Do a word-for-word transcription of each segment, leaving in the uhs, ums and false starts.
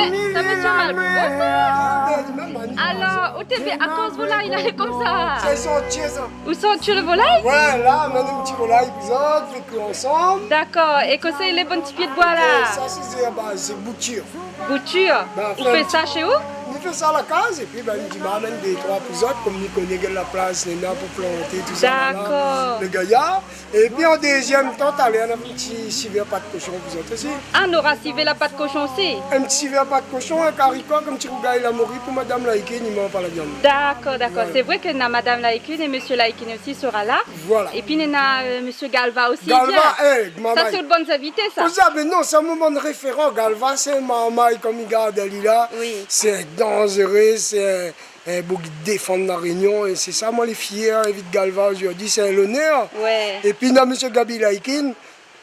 Sa mésyé Malboro sa. Ah, ben, mèm, mèm, mèm. Alor, ou té vé, akoz volay la lé konmsa ? Sa, i sort tié sa. Ou sort tié lo volay ? Wé, la, mèm in ti volay pou zot, fé kui ansanm. Dakor. É kosa i lé bann ti pié d'boi la ? Sa, sé, sé, ba, sé boutir. Boutir. Ou fé sa shé ou ? Mi fé sa la kaz, épi, ben, mi di, ma amenn dé troi pou zot, konm mi koné kèl la plas néna pou planté, tousa, la. Dakor. Lé gayar. Épi an dézyèm tan, talèr, nou fé in ti sivé pat koshon pou zot osi. Ah, nora sivé la pat koshon osi ? In ti sivé pat koshon, in kari kok, in ti rougay la mori pou madam Laikine, i manz pa la vyann. Dakor, dakor. Voilà. Sé vré ke na madam Laikine é mésyé Laikine osi sera la. Voilà. Épi néna, euh, mésyé Galva osi, Galva, bien. Eh, mamay. Sa sé out bann zinvité sa. Oza, mé non, sé mon bann référan. Galva, sé in marmay konm i gard ali la. Oui. Sé in danzéré, sé in in boug i défann La Rényon, é sé sa, moin lé fièr, invit Galva zordi, sé in lonèr. Wé. Épi na mésyé Gaby Laikine,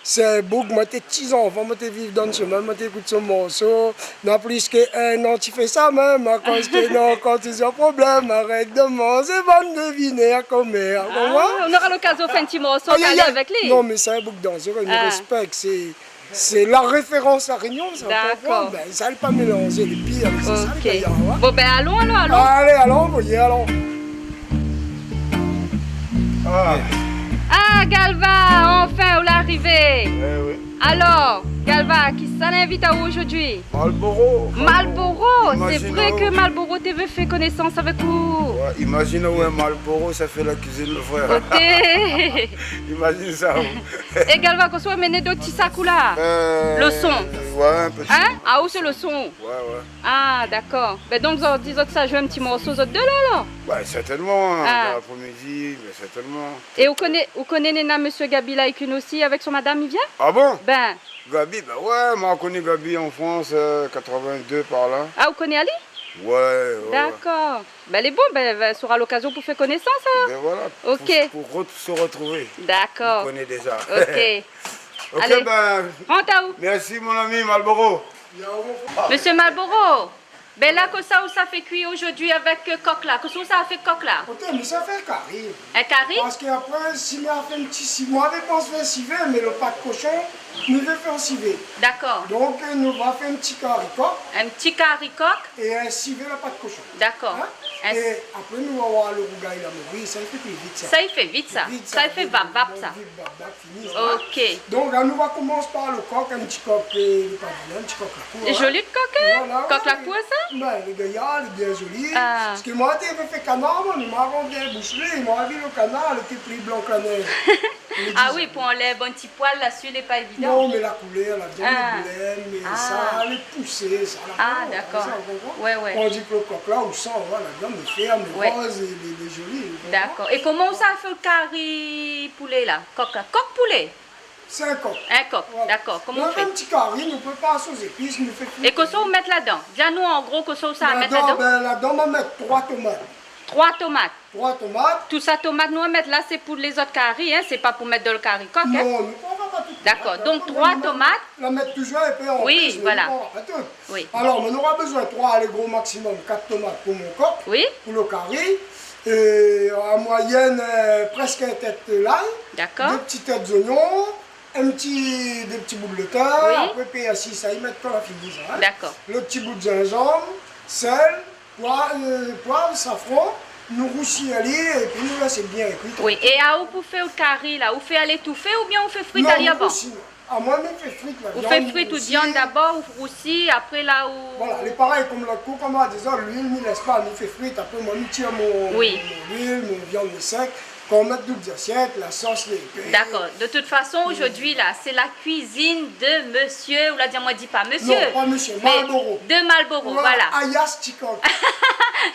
sé in boug, moin té ti zanfan, moin té viv dan son min, moin té ékout son morso. Na plis ke in an ti fé sa mèm, akoz ke non, kan ti zan problèm, arèt de manzé bann devinèr, komèr, konpran ? Ah, ou nora lokazion fé in ti morso, ay, ay, ay, avèk li. Non, mé sé in boug danzéré, mi réspèk, sé Sé la référans La Rényon sa, ou konpran ? Dakor. Ben, sa, lé pa mélanzé, lé pir, mé sé sa, lé gayar, hein. Ok. Bon, ben, alon, alon, alon. Alé, alon, voyé, alon. Ah. Ah, Galva, anfin, ou la arivé. Eh oui. Alor, Galva, kisa la invit aou zordi ? Malboro. Malboro, sé vré ke Malboro té vé fé konésans avèk ou. Wé, imazine, wé, Malboro, sa fé la kuizine, lo frèr. Ok. Imazine sa, wé. É Galva, kosa ou amenn dan out ti sak ou la ? Euh, lo son. Wé, in pé. Hein ? Ah, ou sé lo son. Wé, wé. Ah, dakor. Ben donk, zot di, zot sa zoué in ti morso, zot dé la, alor ? Wé, sèrtènman, hein, dan lapré-midi, mé sèrtènman. É ou koné, ou koné néna mésyé Gaby Laikine osi, avèk son madam, i vien ? Ah bon ? Ben. Gaby, ben wé, moin la koni Gaby an Frans, euh, quatre-vingt-deux par la. Ah, ou koné ali ? Wé, wé, wé. Dakor. Ben, lé bon, ben, ben, sera lokazion pou fé konésans, hein. Ben voilà, pou, pou re-, se retrouver. Dakor. Ou koné déza. Ok. Ok, alé, ben, rant aou. Mèrsi, mon ami Malboro. Mésyé Malboro, ben la, kosa ou sa fé kui zordi avèk, euh, kok la ? Kosa ou sa fé kok la ? Oté, mi sa fé kari. In kari ? Parske apré, si mi la fé in ti si-, moin lavé pans fé sivé, mé lo pat koshon, mi vé fé an sivé. Dakor. Donk, euh, nou va fé in ti kari kok. In ti kari kok. É in sivé la pat koshon. Dakor. Hein ? É apré, nou va avoir lo rougay la mori, sa i fé pli vit, sa. Sa i fé vit, sa. Sa i fé vap, vap, sa. Vip, vap, vap, fini, sa. Ok. Donk, la, nou va komans par lo kok, in ti kok, euh, lé pa mal, in ti kok la kour, hein. Zoli kok, hein ? Voilà, wé. Kok la kour, sa ? Ben, lé gayar, lé bien zoli. Ah. Parske moin, té vé fé kanar, moin, mé moin la rant dan in boushri, moin la vi lo kanar, li té pli blan ke la nèz. Ah oui, pou anlèv in ti poil la, si lé pa évidan. Non, mé la koulèr, la vyann lé blé, mé sa, lé pousé, sa, la vyann, sa, ou konpran ? Ah, dakor. Wé, wé. Tandi ke lo kok la, ou san, voilà, la vyann lé fèrm, lé roz, é lé, lé zoli, ou konpran ? Dakor. É koman ou sa fé lo kari poulé la ? Kok la. Kok poulé ? Sé in kok. In kok, dakor. Voilà. Koman ou fé ? Nou fé in ti kari, nou prépar son zépis, nou fé kui. É kosa ou mèt ladan ? Di anou an gro kosa ou sa mèt ladan. Ladan, ben, ladan, ma mèt troi tomat. Troi tomat. Troi tomat. Tousa tomat nou va mèt la, sé pou lézot kari, hein, sé pa pou mèt dan lo kari kok, hein. Non, nou pran pa tout tomat. Dakor, donk troi tomat. La mèt touzour in pé an plis, mé nou pran pa tout. Oui, voilà. Alor, nou nora bezoin troi, alé, gro maximum, kat tomat pou mon kok, pou lo kari. Oui. É an moiyèn, euh, prèsk in tèt lay. Dakor. Dé ti tèt zoignon, in ti, dé ti bout lo tin, oui, apré pèrsi, sa i mèt kan la fini, sa, hein. Dakor. Lo ti bout zinzanm, sèl, poiv, euh, poiv, safran, nou rousi ali, épi nou lès bien kui. Oui, é aou pou fé lo kari la, ou fé ali étoufé oubien ou fé frit ali avan ? Non, nou rousi, non. Ah, moin, mi fé frit la vyann. Ou fé frit out vyann dabor, ou rousi, apré la ou... Voilà, lé parèy konm lot kou, konm ma di azot, luil, mi lès pa, mi fé frit, apré moin, mi tir mon, mon luil, mon vyann lé sèk. Kan ou mèt dan out zasièt, la sos lé épé. Dakor. De tout fason, zordi la, sé la kuizine de mésyé, ou la di amoin, di pa mésyé. Non, pa mésyé, mé Malboro. De Malboro, voilà. Voilà, alias Tikok.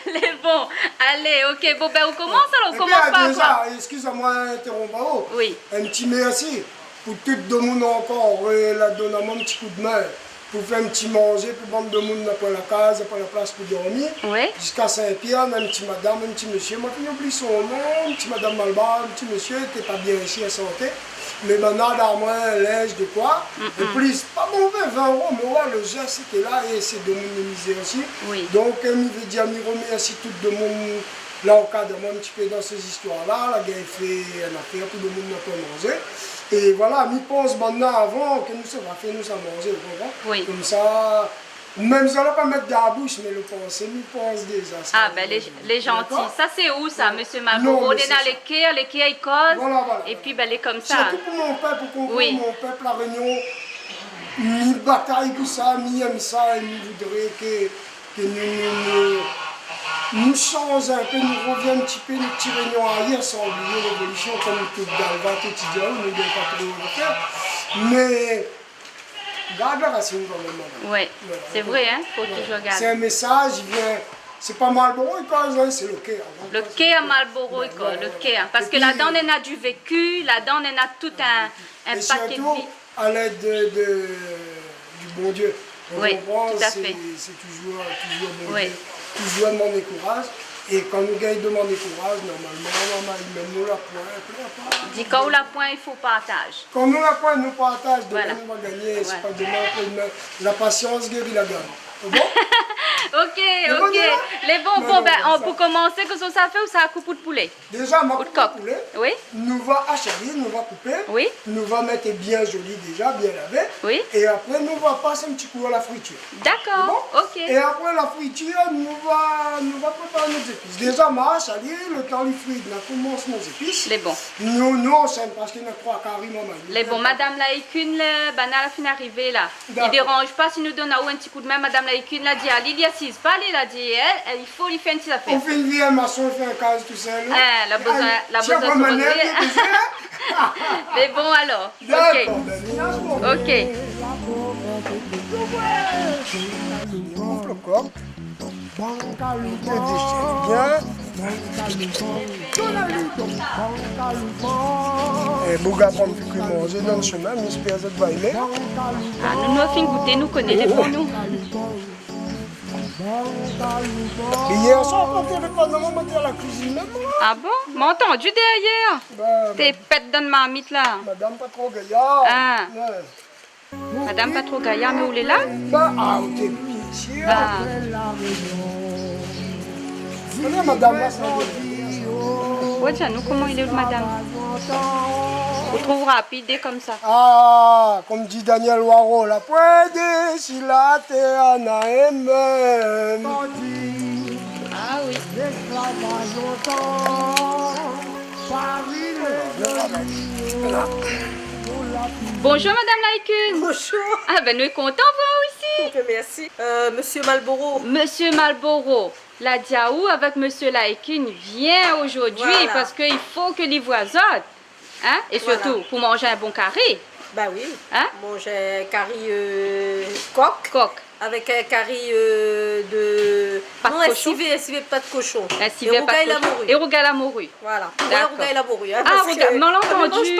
Lé bon. Alé, ok. Bon, ben, ou komans alor, ou komans par koi ? Épi, ah, déza, eskiz amoin interronp aou. Oui. In ti mèrsi pou tout demoun ankor, euh, la donn amoin in ti koudmin pou fé in ti manzé pou bann demoun na poin la kaz, na poin la plas pou dormi. Oui. Ziska Sin-Pièr, na in ti madam, in ti mésyé, moin la fine oubli son non, in ti madam Malbar, in ti mésyé, té pa bien isi an santé. Mé banna la donn amoin linz, de koi. Mm, mm. É plis, pa mové, vin éro, mé voilà, lo zès lété la é sé demoun de mizèr osi. Oui. Donk, euh, mi vé dir, mi remèrsi tout demoun la ankadr amoin in ti pé dan sé zistoir la, la gingn fé in afèr pou demoun na poin manzé. É voilà, mi pans banna avan ke nou sa va fé nou sa manzé, ou konpran ? Oui. Konmsa, Mèm si la pa mèt dan la boush, mé lo pansé, mi pans déza sa. Ah, ben, lé, lé zanti. Dakor ? Sa, sé ou, sa, mésyé Malboro ? Non, mé sé sa. Lé kèr, lé kèr i koz. Voilà, voilà, voilà. Épi, ben, lé konmsa. Sirtou pou mon pèp, pou konprann mon pèp, La Rényon, mi batay pou sa, mi èm sa, é mi voudré ke, ke nou, nou, nou, nou sanz inpé, nou rovien in ti pé nout ti Rényon arièr, san oublié révolisyon, konm tout Galva, tout Idiaou, nou gingn pa tro afèr. Mé Gard la rasine kanmèm, madam. Ouais, sé vré, in, fo toujour gardé. Sé in mésaz, i vien, sé pa Malboro i koz, in, sé lo kèr. Lo kèr Malboro i koz, lo kèr. Parske ladan néna du vécu, ladan néna tout in, in paké de vi. É sirtou, a lèd de, de, du Bondié. Ou konpran, sé, sé toujour, toujour Bondié. Toujour domann kouraz. É kan nou gingn domann kouraz, normalman, mama i mèm nou la poin, plèr pa. Di kan ou la poin, i fo partaz. Kan nou la poin, nou partaz, domin nou va gagné, sé pa domin, apré domin. La pasians guéri la gam. Sé bon ? OK, OK. Lé bon, bon, ben, pou komansé, kosa ou sa fé, ou sa koup out poulé. Déza, ma koup out poulé. Oui. Nou va ashali, nou va koupé. Oui. Nou va mèt bien zoli déza, bien lavé. Oui. É apré, nou va pas in ti kou a la fritir. Dakor, OK. É apré la fritir, nou va, nou va prépar nout zépis. Déza, ma ashali, lo tan li fri, na komans mon zépis. Lé bon. Nou, nou, sé parske na troi kari, mama. Lé bon, madam Laikune, banna la fine arivé la. Dakor. I déranj pa si nou donn aou in ti koudmin, madam Laikune la di, ali, li asiz pa, li la di, in, i fo li fé in ti zafèr. Ou fine vi in mason, fé in kaz tousèl. In, la bezoin, la bezoin se reposer. Mé bon, alor. Dakor, OK. OK. Koup lo kok. Bien. É, boug aprann pi kui manzé dan lo shomin, mi éspèr zot va émé. Ah, nou, nou la fine gouté, nou koné lé bon, nou. É yèr soir, kan té lé pa, non, moin té a la kuizine mèm, moin. Ah bon ? Ma antandi dèryèr. Té pèt dan marmit la. Madam pa tro gayar. Ah. Ouais. Madam pa tro gayar, mé ou lé la ? Ba, ah, ou té bien sir. Ah. Koné madam la, sa. Ou di anou koman i lé, madam ? Ou trouv rapid é konmsa. Ah, konm di Danyèl Waro, la poin dé si la tèr na in mèm. Ah oui. Bonjour, madam Laikune. Bonjour. Ah ben, nou lé kontan voir aou isi. Mèrsi. Euh, mésyé Malboro. Mésyé Malboro, la di aou avèk mésyé Laikune vien zordi parske i fo ke li voi azot. In ? É sirtou pou manz in bon kari. Ba oui. In ? Manz kari, euh, kok. Kok. Avèk in kari, euh, de, non, in sivé, in sivé pat koshon. In sivé pat koshon. É rougay la mori. Voilà. Dakor. Rougay la mori, in, parske moin la antandi,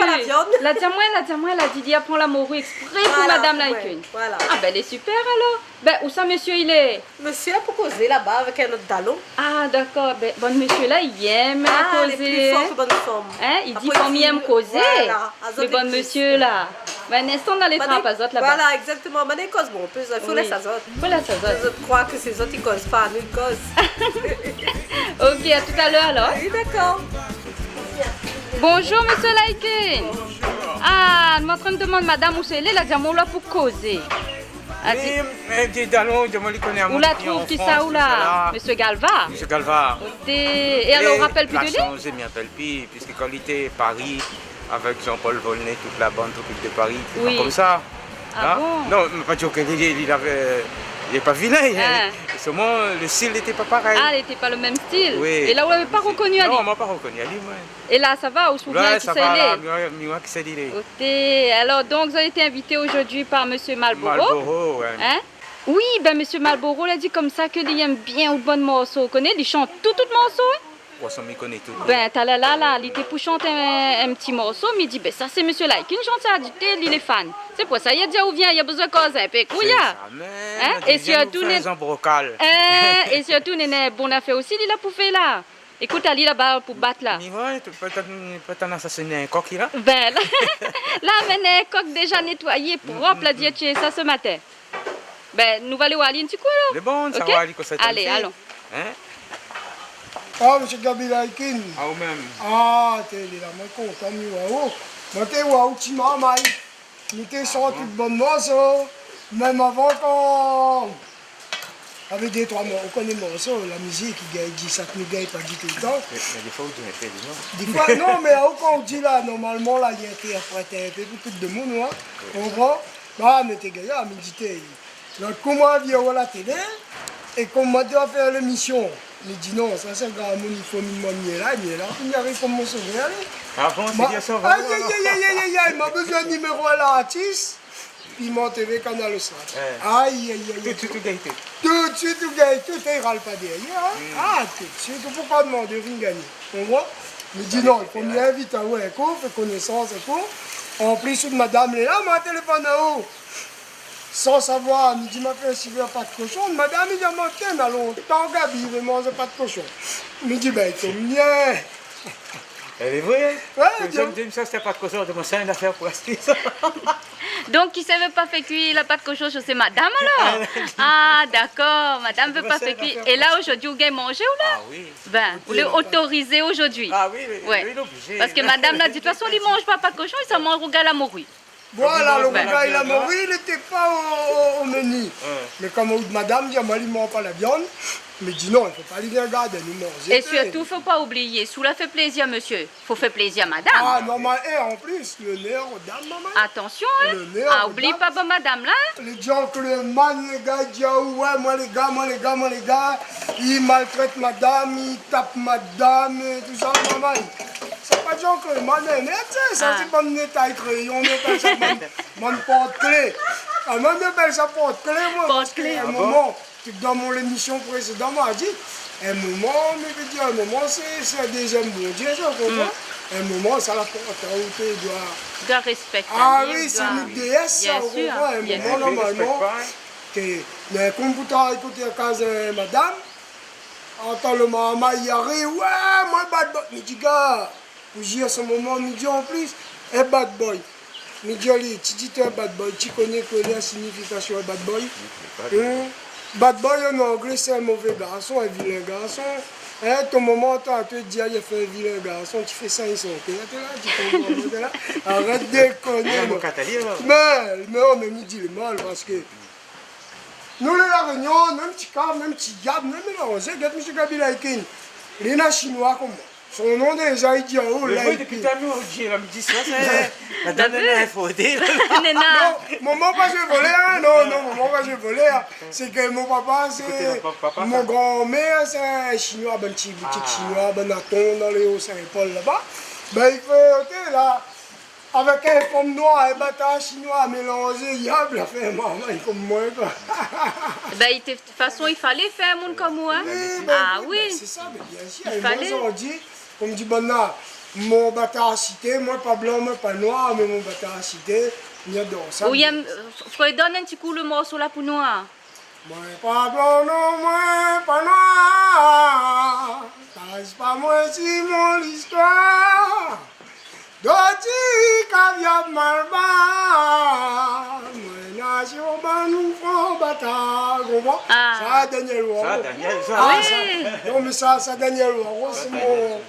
la di amoin, la di amoin, la di, li la pran la mori èksprè pou madam Laikune. Voilà. Ah ben, lé super alor. Ben, ousa mésyé i lé ? Mésyé la pou kozé laba avèk in not dalon. Ah, dakor. Ben, bann mésyé la, i èm kozé. Ah, lé pli for ke bann fanm. In ? I di fanm i èm kozé. Voilà. Mé bann mésyé la, ben, in instan, nou alé trap azot laba. Voilà, égzaktoman. Bann i koz, bon, i fo lès azot. Fo lès azot. Zot i kroi ke sé zot i koz pa, nou i koz. OK, a talèr alor. Oui, dakor. Bonjour, mésyé Laikune. Ah, nou antrin demann madam ousa i lé, la di amoin ou la pou kozé. Ah, oui, mé di dalon, di amoin li koné amoin. Ou la trouv kisa, ou la ? Mésyé Galva. Mésyé Galva. É alor, ou rapèl pi de li ? La sanzé, mi rapèl pi, piske kan li té Paris, avèk Jean-Paul Volnay, tout la bann Tropiques de Paris, té pa konmsa. Ah bon ? Non, mé pa di ke li, li lavé, li lé pa vilin, in. Sèlman lo stil lété pa parèy. Ah, lété pa lo mèm stil. Oui. É la, ou lavé pa rokoni ali ? Non, ma pa rokoni ali, moin. É la, sa va, ou sou bien kisa i lé ? La, sa va, la, mi, mi oi kisa i lé. OK. Alor, donk, zot lété invité zordi par mésyé Malboro. Malboro, ouais. In ? Oui, ben, mésyé Malboro la di konmsa ke li èm bien out bann morso. Ou koné, li shant tout, tout morso, in ? Ousa mi koné tout. Ben, talèr la, la, li té pou shant in, in ti morso, mi di, ben, sa sé mésyé Laikune i shant sa, di té, li lé fan. Sé pou sa, li la di aou vien, li la bezoin koz inpé èk ou, ya. Sé sa mèm. In ? É sirtou, néna in bon afèr osi, li la pou fé la. Ékout ali laba pou bat la. Mi oi, pétèt, pétèt nou asasiné in kok la. Ben, la, la amenn in kok déza nétoiyé, prop, la di, tié sa se matin. Ben, nou va alé oir ali in ti kou, alor. Lé bon, sa va, alé, alon. In ? Ah, mésyé Gaby Laikune. Ah, ou mèm. Ah, té, lé la, moin kontan, mi oir aou. Moin té oir aou ti marmay. Mi té shant tout bann morso. Mèm avan kan Avèk dé troi mor-, ou koné morso, la mizik, i gingn di sak nou gingn pa di toultan. Mé, mé défoi, ou di in pé, non ? Défoi, non, mé aou, kan ou di la, normalman, la, i intèrprèt in pé pou tout demoun, in. Ou konpran ? Ba, mé té gayar, mi di, té, lot kou, moin la vi aou a la télé, é koman té va fé lémision. Mi di, non, sa, sé gramoun, i fo mi, moin, mi lé la, mi lé la, pou mi ariv konm mon sovèr, alé. Ah bon, sé bien sa, voilà. Ay, ay, ay, ma bezoin niméro a lartis. Piment T V, Kanal Austral. Ouais. Ay, ay, ay, ay. Tout de suite, ou gingn tout. Tout de suite, ou gingn tout, é i ral pa dèrièr, in. Mm. Ah, tout de suite, ou pé pa domandé, ou vien gingné. Ou voi ? Mi di non, i fo mi invit aou in kou, fé konésans in kou. An plis, out madam lé la, ma téléfone aou. San savoir, mi di, ma fé in sivèr pat koshon. Madam i di amoin, té, na lontan Gaby i vé manz pat koshon. Mi di, bin, i tonm bien. Lé vré, in ? Ouais, sé bien. Sa, mi di, sa, sé pat koshon, mi di, sa, in afèr pou la suite. Donk, kisa i vé pa fé kui la pat koshon, sé madam, alor ? Ah, dakor, madam i vé pa fé kui. Sé in afèr pou la suite. É la, zordi, ou gingn manzé, ou la ? Ah oui. Bin, ou lé otorizé zordi. Ah oui, oui, oui, lé oblizé. Ouais. Parske madam la di, de tout fason, li manz pa pat koshon, li sa manz rougay la mori. Voilà, lo rougay la mori, li té pa o, o, o meni. Ouais. Mé kom out madam di amoin, li manz pa la viann, mi di non, i fo pa li vien gard anou manzé. É sirtou, fo pa oublié, si ou la fé plézir mésyé, fo fé plézir madam. Ah, normal. É an plis, lonèr o dam, momon. Atansion, in. Lonèr o dam. Ah, oubli pa, bon, madam la, in. Lé gentleman, lé gars, i di, ah, ouais, moin lé gars, moin lé gars, moin lé gars. I maltrèt madam, i tap madam, é tousa, momon. Sa pa gentleman, mé, mé, tu sais, sa, sé bann détay kréyon, mé pa sa, bann, bann port-klé. Ah, moin, mi apèl sa port-klé, moin, parske in moman, dan mon lémision prézédan, moin la di, in moman, mi vé dir, in moman, sé, sé in dézièm Bondié, sa, ou konpran ? Mm. In moman, sa, la port, ou té doi... Doi rèspèkté. Ah oui, sé in déès, sa, ou konpran ? In moman, normalman, té, mé kom pou travay koté kaz, euh, madam, antan lo momon i ariv, ouais, moin bad boy. Mi di, gars, pou zir son momon, mi di, an plis, é bad boy. Mi di ali, ti di, toi, bad boy, ti koné koi la signifikasion bad boy ? Bad boy. Hein ? Bad boy, an anglé, sé in mové garson, in vilin garson. Hein, ton momon, atann, té di, ah, li la fé in vilin garson, ti fé sa, li son kèr, té la, ti konpran, té la. Arèt dékoné, non. Mé, mé, oh, mé mi di lé mal, parske nou, lé La Rényon, mèm ti kar, mèm ti diab, mèm mélanzé, gèt mésyé Gaby Laikin. Li na shinoi konm moin. Son nom déza, i di, oh, Laikin. Mé oui, dopi talèr ou di la, mi di sa, sé, madam la, la fodé la. Néna. Non, momon pa zoué volèr, hein. Non, non, momon pa zoué volèr, hein. Sé ke mon papa, sé, mon granmèr, sé in shinoi, bann ti boutik shinoi, bann aton dan lé O Sin-Pol laba. Bin, i fé, oté, la, avèk in fanm noir, in batar shinoi mélanzé, diab, la fé in marmay konm moin, koi. Bin, i té, de tout fason, i falé fé in moun konm ou, hein. Oui, bin, oui, bin, sé sa, mé biensir. I falé. É moin, zordi, konm di banna, mon batar sité, moin pa blan, moin pa noir, mé mon batar sité, mi ador sa. Ou yèm, euh, fré, donn in ti kou lo morso la pou nou, hein. Moin pa blan, non, moin pa noir. Kaz pa moin si mon listoir. Doti kaviar malbar. Moin nasion bann fran batar. Ou konpran ? Ah. Sa, Danyèl Waro. Sa, Danyèl, sa. Ah, sa. Oui. Non, mé sa, sa, Danyèl Waro, sé mon,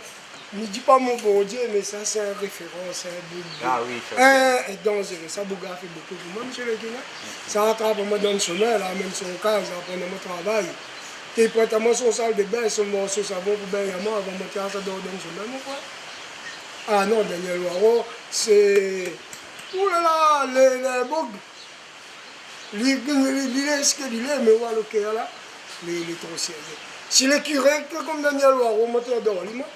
mi di pa mon Bondié, mé sa, sé in référans, sé in boug. Ah oui, sa, sé in, in danzéré. Sa, boug la fé bokou pou moin, mésyé Lekina. Sa la trap amoin dan somin la, mèm son kaz, la pran amoin travay. Té prèt amoin son sal de bin, son morso savon pou bingn amoin, avan moin té sa dor dan somin, mon frèr. Ah non, Danyèl Waro, sé, oulala, lé, lé boug. Li, li, li lé sak li lé, mé oua lo kèr la, li, li lé tro sérié. Si lé kiré té konm Danyèl Waro, moin té ador li, moin.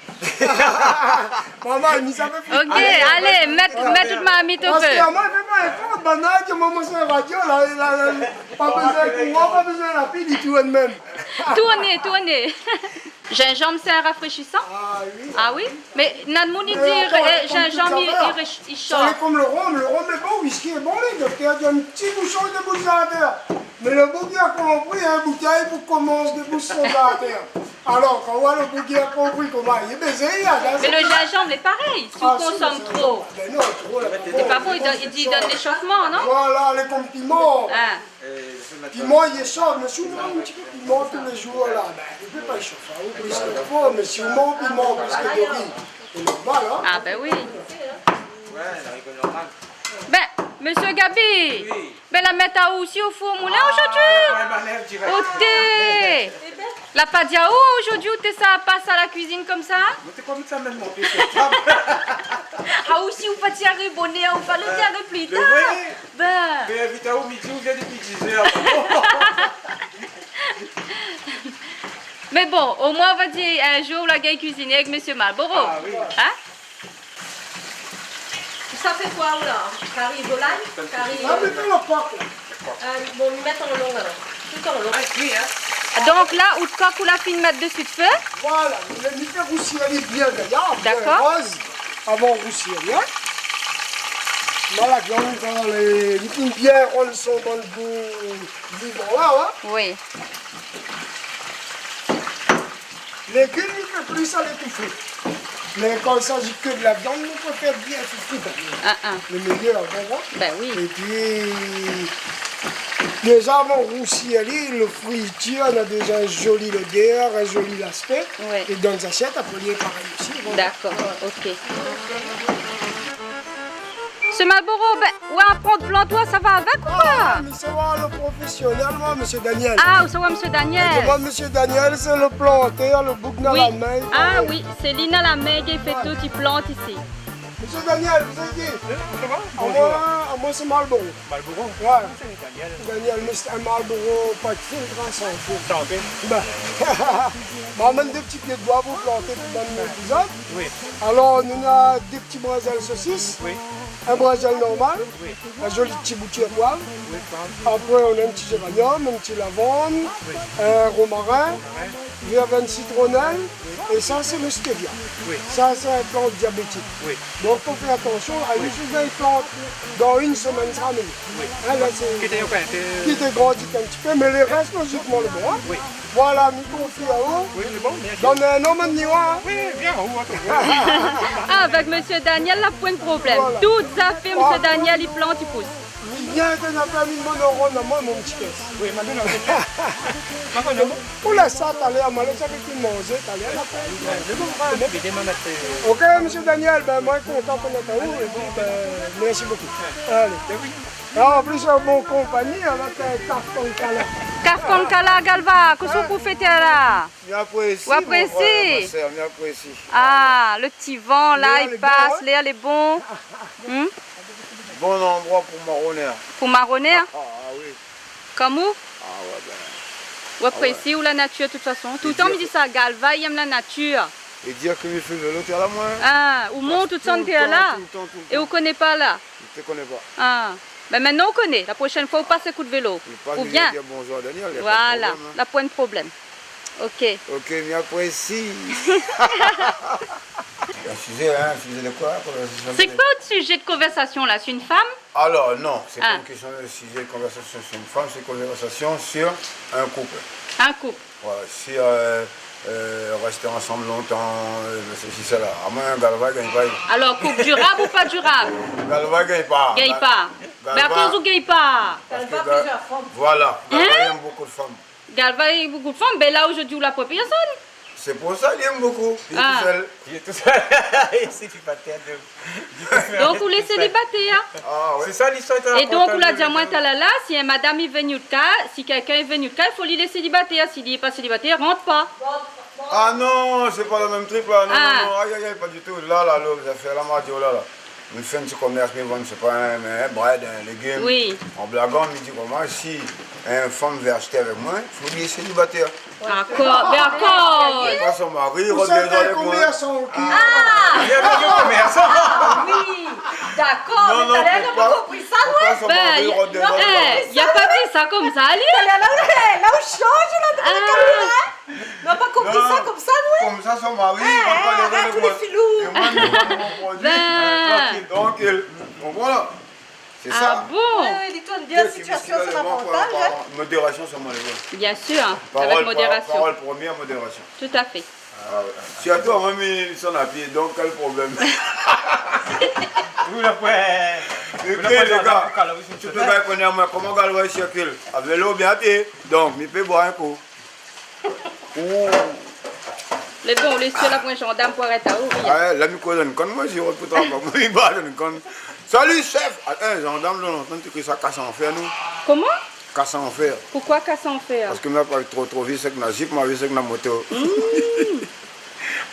Momon, mi sa fé fou. OK, alé, mèt, mèt out marmit o fé. Parske amoin, fé pa éfor, banna i di amoin, moin sé radio la, la, la, pa bezoin kouran, pa bezoin la pil, i tourn mèm. Tourné, tourné. Zinzanm, sé in rafréchisan ? Ah oui. Ah oui ? Mé na moun i di, euh, zinzanm, i, i ré-, i sort. Sa lé konm lo rom, lo rom lé bon, wiski lé bon, mé doktèr i di in ti boushon i débous dan la tèr. Mé lo boug la konpri, in boutèy pou komans débous dan la tèr. Alor, kan ou voi lo boug la konpri koman, li lé bézé, li la... Mé lo zinzanm lé parèy, si ou konsom tro. Ah, si, mé sa, bin non, tro la, pa bon. Lé pa bon, i donn, i di, i donn léshofman, non ? Voilà, lé konm piman. Ah. Piman, li éshaf, mé si ou manz in ti pé piman tou lé zour la, bin, li pé pa éshafé aou plis ke fo, mé si ou manz piman plis ke dori, lé normal, hein. Ah, bin oui. Ouais, la rigol normal. Bin, Monsieur Gaby, oui. Ben, la mèt aou osi o four moulin zordi ? Ah, ouais, manèv dirèk. Oté. La pa di aou zordi ou té sa pas a la kuizine konmsa ? Mé té konm sa mèt mon pié si la tab. Ah, ou osi ou pa ti ariv bonèr, ou fé lo ti ariv pli tar. Ben. Mé invit aou midi, ou vien dopi dizèr. Mé bon, omoin, on va dir, in zour, ou la gingn kuiziné avèk Monsieur Marlboro. Ah oui. Hein ? Sa fé koi, ou la ? Kari volay ? Kari... Ah, mé fé lo kok, la. Euh, bon, mi mèt an long, alor. Tout an long. Ah, oui, hein. Donk la, out kok, ou la fine mèt dsi d'fé. Voilà, mi, mi fé rousi ali bien gayar, bien roz, avan rousi ali, hein. Dakor. Voilà, donk, euh, lé, li fine bien rann son bann gou vivan la, hein. Oui. Légim, mi fé plis a létoufé. Mé kan i s'agit ke de la viann, nou préfèr bien fri, kan mèm. Ah, ah. Lo méyèr, ou konpran ? Ben oui. Épi, déza, avan rousi ali, lo fritir, na déza in zoli lodèr, in zoli laspé. Oui. É dan zasièt, apré, li lé parèy osi, voilà. Dakor, ok. Monsieur Marlboro, ben, ou aprann plant, ou sa va avèk ou pa ? Ah, mé sa va, lo profésionèl, moin, Monsieur Daniel. Ah, ou sa va, Monsieur Daniel. Mé moin, Monsieur Daniel, sé lo plantèr, lo boug na la min, i paré. Ah oui, sé li na la min, i fé tout, i plant isi. Monsieur Daniel, vous êtes qui ? Oui, ça va ? Bonjour. Amoin, amoin, sé Marlboro. Marlboro ? Ouais. Sé Daniel. Daniel, Mister Marlboro, pa d'filtr, hein, san filtr. San filtr. Ben, ma amenn dé ti pié d'boi pou planté pou bann zot. Oui. Alor, nou na dé ti brinzèl sosis, oui, in brinzèl normal, oui, in zoli ti boutiyèr poiv. Oui, poiv. Apré, nou na in ti zéranium, in ti lavann, oui, in romarin, romarin, vèrvèn sitronèl, oui, é sa, sé lo stevia. Oui. Sa, sé in plant diabétik. Oui. Donk, fo fé atansion, ali, oui, mi fé plant dan in semèn, sa, mé, oui, hein, la, sé, ki té, ki té grandi in ti pé, mé lo rès, lojikman, lé bon, hein. Oui. Voilà, mi konfi aou. Oui, lé bon, mèrsi. Donn in non, man, ni oir, hein. Oui, bien, ou, attends. Ah, avèk Monsieur Daniel, la poin problèm. Voilà. Tout zafèr, Monsieur Daniel, i plant, i pous. Bien ke na pa mi mon oron, non, mon, mon ti kès. Oui, ma donn in pé. Ma donn in pé. Ou lès sa talèr, ma lès sa avèk in manzé talèr, la. Oui, lé bon, va, mi dé ma mèt, euh, ok, Monsieur Daniel, ben, moin, kontan konèt aou, épi, ben, mèrsi bokou. Alé. Ben oui. É an plis, an bon konpani, avèk, euh, Kaf Konkala. Kaf Konkala, Galva, kosa ou fé la ? Mi aprési, mon frèr, ma sèr, mi aprési. Ah, lo ti van, la, i pas, lèr lé bon, hein. Lèr lé bon. Hmm ? Bon landroi pou maroné. Pou maroné ? Ah, ah, oui. Koman ? Ah, ouais, ben. Ou aprési, ah, ouais, ou la natir, de tout fason. Toultan, mi di sa, Galva, i èm la natir. É dir ke mi fé vélo, té la, moin. Ah, ou mont toultan, té la. Toultan, toultan, toultan. É ou koné pa la ? Mi té koné pa. Ah. Ben, mintnan, ou koné. La proshèn foi, ou pas in kou d'vélo. Ou vien. Ou pas, mi vien dir bonjour à Daniel, y a pas de problème, hein. Voilà, la poin problèm. Ok. Ok, mi aprési. Un sujet, hein, un sujet de quoi, conversation ? Sé koi out sizé de konvèrsasion la, sé in fanm ? Alors, non, c'est pas une question de sujet de conversation sur une femme, c'est une conversation sur un couple. Un couple. Voilà, si, euh, euh, rester ensemble longtemps, euh, ceci, cela. Amoin, Galva i gingn pa. Alor, couple durable ou pas durable ? Galva i gingn pa. Gingn pa. Galva, ben, akoz ou gingn pa ? Parce que Galva, voilà, Galva i èm bokou de fanm. Hein ? Galva i èm bokou de fanm, ben la, zordi, ou la poin pèrsone. C'est pour ça, li èm bokou. Li lé tousèl. Li lé tousèl. Li lé sélibataire, donk. Donk, ou lé sélibataire, hein ? Ah, ouais. Sé sa listoir. É donk, ou la di amoin talèr la, si in madam i vien out kaz, si kèlkin i vien out kaz, fo li lé sélibataire. Si li lé pa sélibataire, rant pa. Ah non, c'est pas le même truc, là. Non, non, non. Aïe, aïe, aïe, pas du tout. La, la, lo zafèr la, ma di, oh là là. Mi fé in ti komèrs, mi vann, sé pa in, in brèd, in légim. Oui. An blagan, mi di koman, si in fanm i vé ashté avèk moin, fo li lé sélibataire. Dakor, dakor. Sé pa son mari i rod dé zor avèk moin. Ou sé in komèrsan, ok. Ah. Li lé pa komèrsan. Ah oui, dakor. Non, mé non, talèr, fo pa, fo pa son mari i rod dé zor avèk moin. Ben, non, eh, li la pa di sa konmsa, li. Talèr la, la, ou shanj, la, de kamera, hein. Nou la pa konpri sa konmsa, nou, hein. Konmsa, son mari i rod pa dé zor avèk moin. É moin, mi vann mon produi, trankil, trankil. Donk, voilà. C'est ça. Ah bon ? Ouais, ouais, li tourn bien la sitiasion, son avantaz, hein. Modération, c'est mon élève. Bien sûr, hein, avec modération. Parole, parole première, modération. Tout à fait. Ah ouais. Sirtou amoin, mi sort a pié, donk kèl problèm ? Ou la poin, ou la poin, lé gars, tout le gars i koné amoin, koman Galva i sirkil ? A vélo oubien a pié ? Donk, mi pé boir in kou. Ouh. Lé bon, lé sèl la pou in zandam pou arèt aou, wi. Ah, la mi koz in konn, moin, si rot pou travay, moin, li va in konn. Salut, chef ! Ah, in zandam, lontan, té kri sa kas an fèr, nou. Koman ? Kas an fèr. Poukoi kas an fèr ? Paske moin la pa tro, tro vi sèk na zip, moin la vi sèk na moto. Hmm.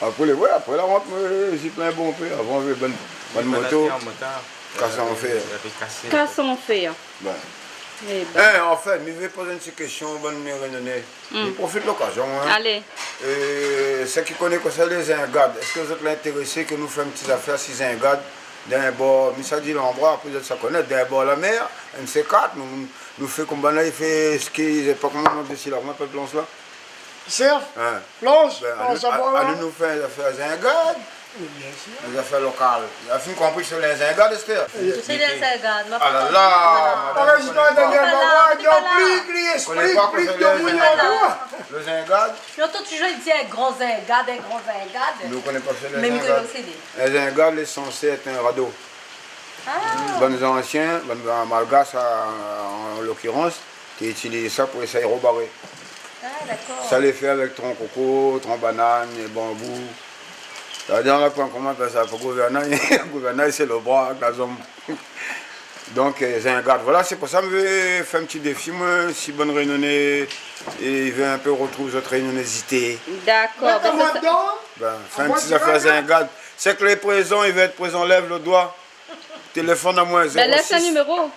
Apré, lé vré, apré la rant, moin, zip la in bonpé. Avan, navé bann, bann moto. Kas an fèr. Kas an fèr. Bon. Eh ben. Eh, anfin, mi vé poz in ti késtion, bann Rényoné. Hmm. Mi profit lokazion, in. Alé. É, sak i koné kosa lé zingad, èske zot lé intérésé ke nou fé in ti zafèr si zingad, dan in bor, mi sa di lanbra, apré zot sa koné, dan in bor la mèr, in sé kat, nou, nou fé konm banna i fé ski, mi koné pa koman i apèl sila, koman i apèl plansh la ? Sirf ? In. Plansh, ben, plansh anou, a bor la. Anou, nou fé in zafèr zingad. Mé bien sir. Lé zafèr lokal. La fine konpri sé lé zingad, Esther ? Sé lé zingad, ma pa konpri. Ah la la, madam, ah, ou koné pa. Daniel, ah la, pli, pli, pli, pli de moun i antour. Lé zingad. Mi antan touzour i di in gran zingad, in gran zingad. Mé ou koné pa sé lé zingad. Mé mi koné pa sé lé. Lé zingad, lé sansé èt in rado. Ah. Bann zansien, bann, bann malgash, a, an lokirans, té itiliz sa pou éséy robaré. Ah, dakor. Sa lé fé avèk tron koko, tron banane, banbou. Sa di, la, koman i apèl sa, pou gouvèrnay, gouvèrnay, sé lo bra, la zonm. Donk, euh, zingad. Voilà, sé pou sa mi vé fé in ti défi, moin, si bann Rényoné, é i vé in pé rotrouv zot rényonézité. Dakor, ben, sé sa. Ben, fé in ti zafèr zingad. Sé ke lé prézan, i vé èt prézan, lèv lo doi. Téléfone amoin, ben, lès in zéro six. Niméro.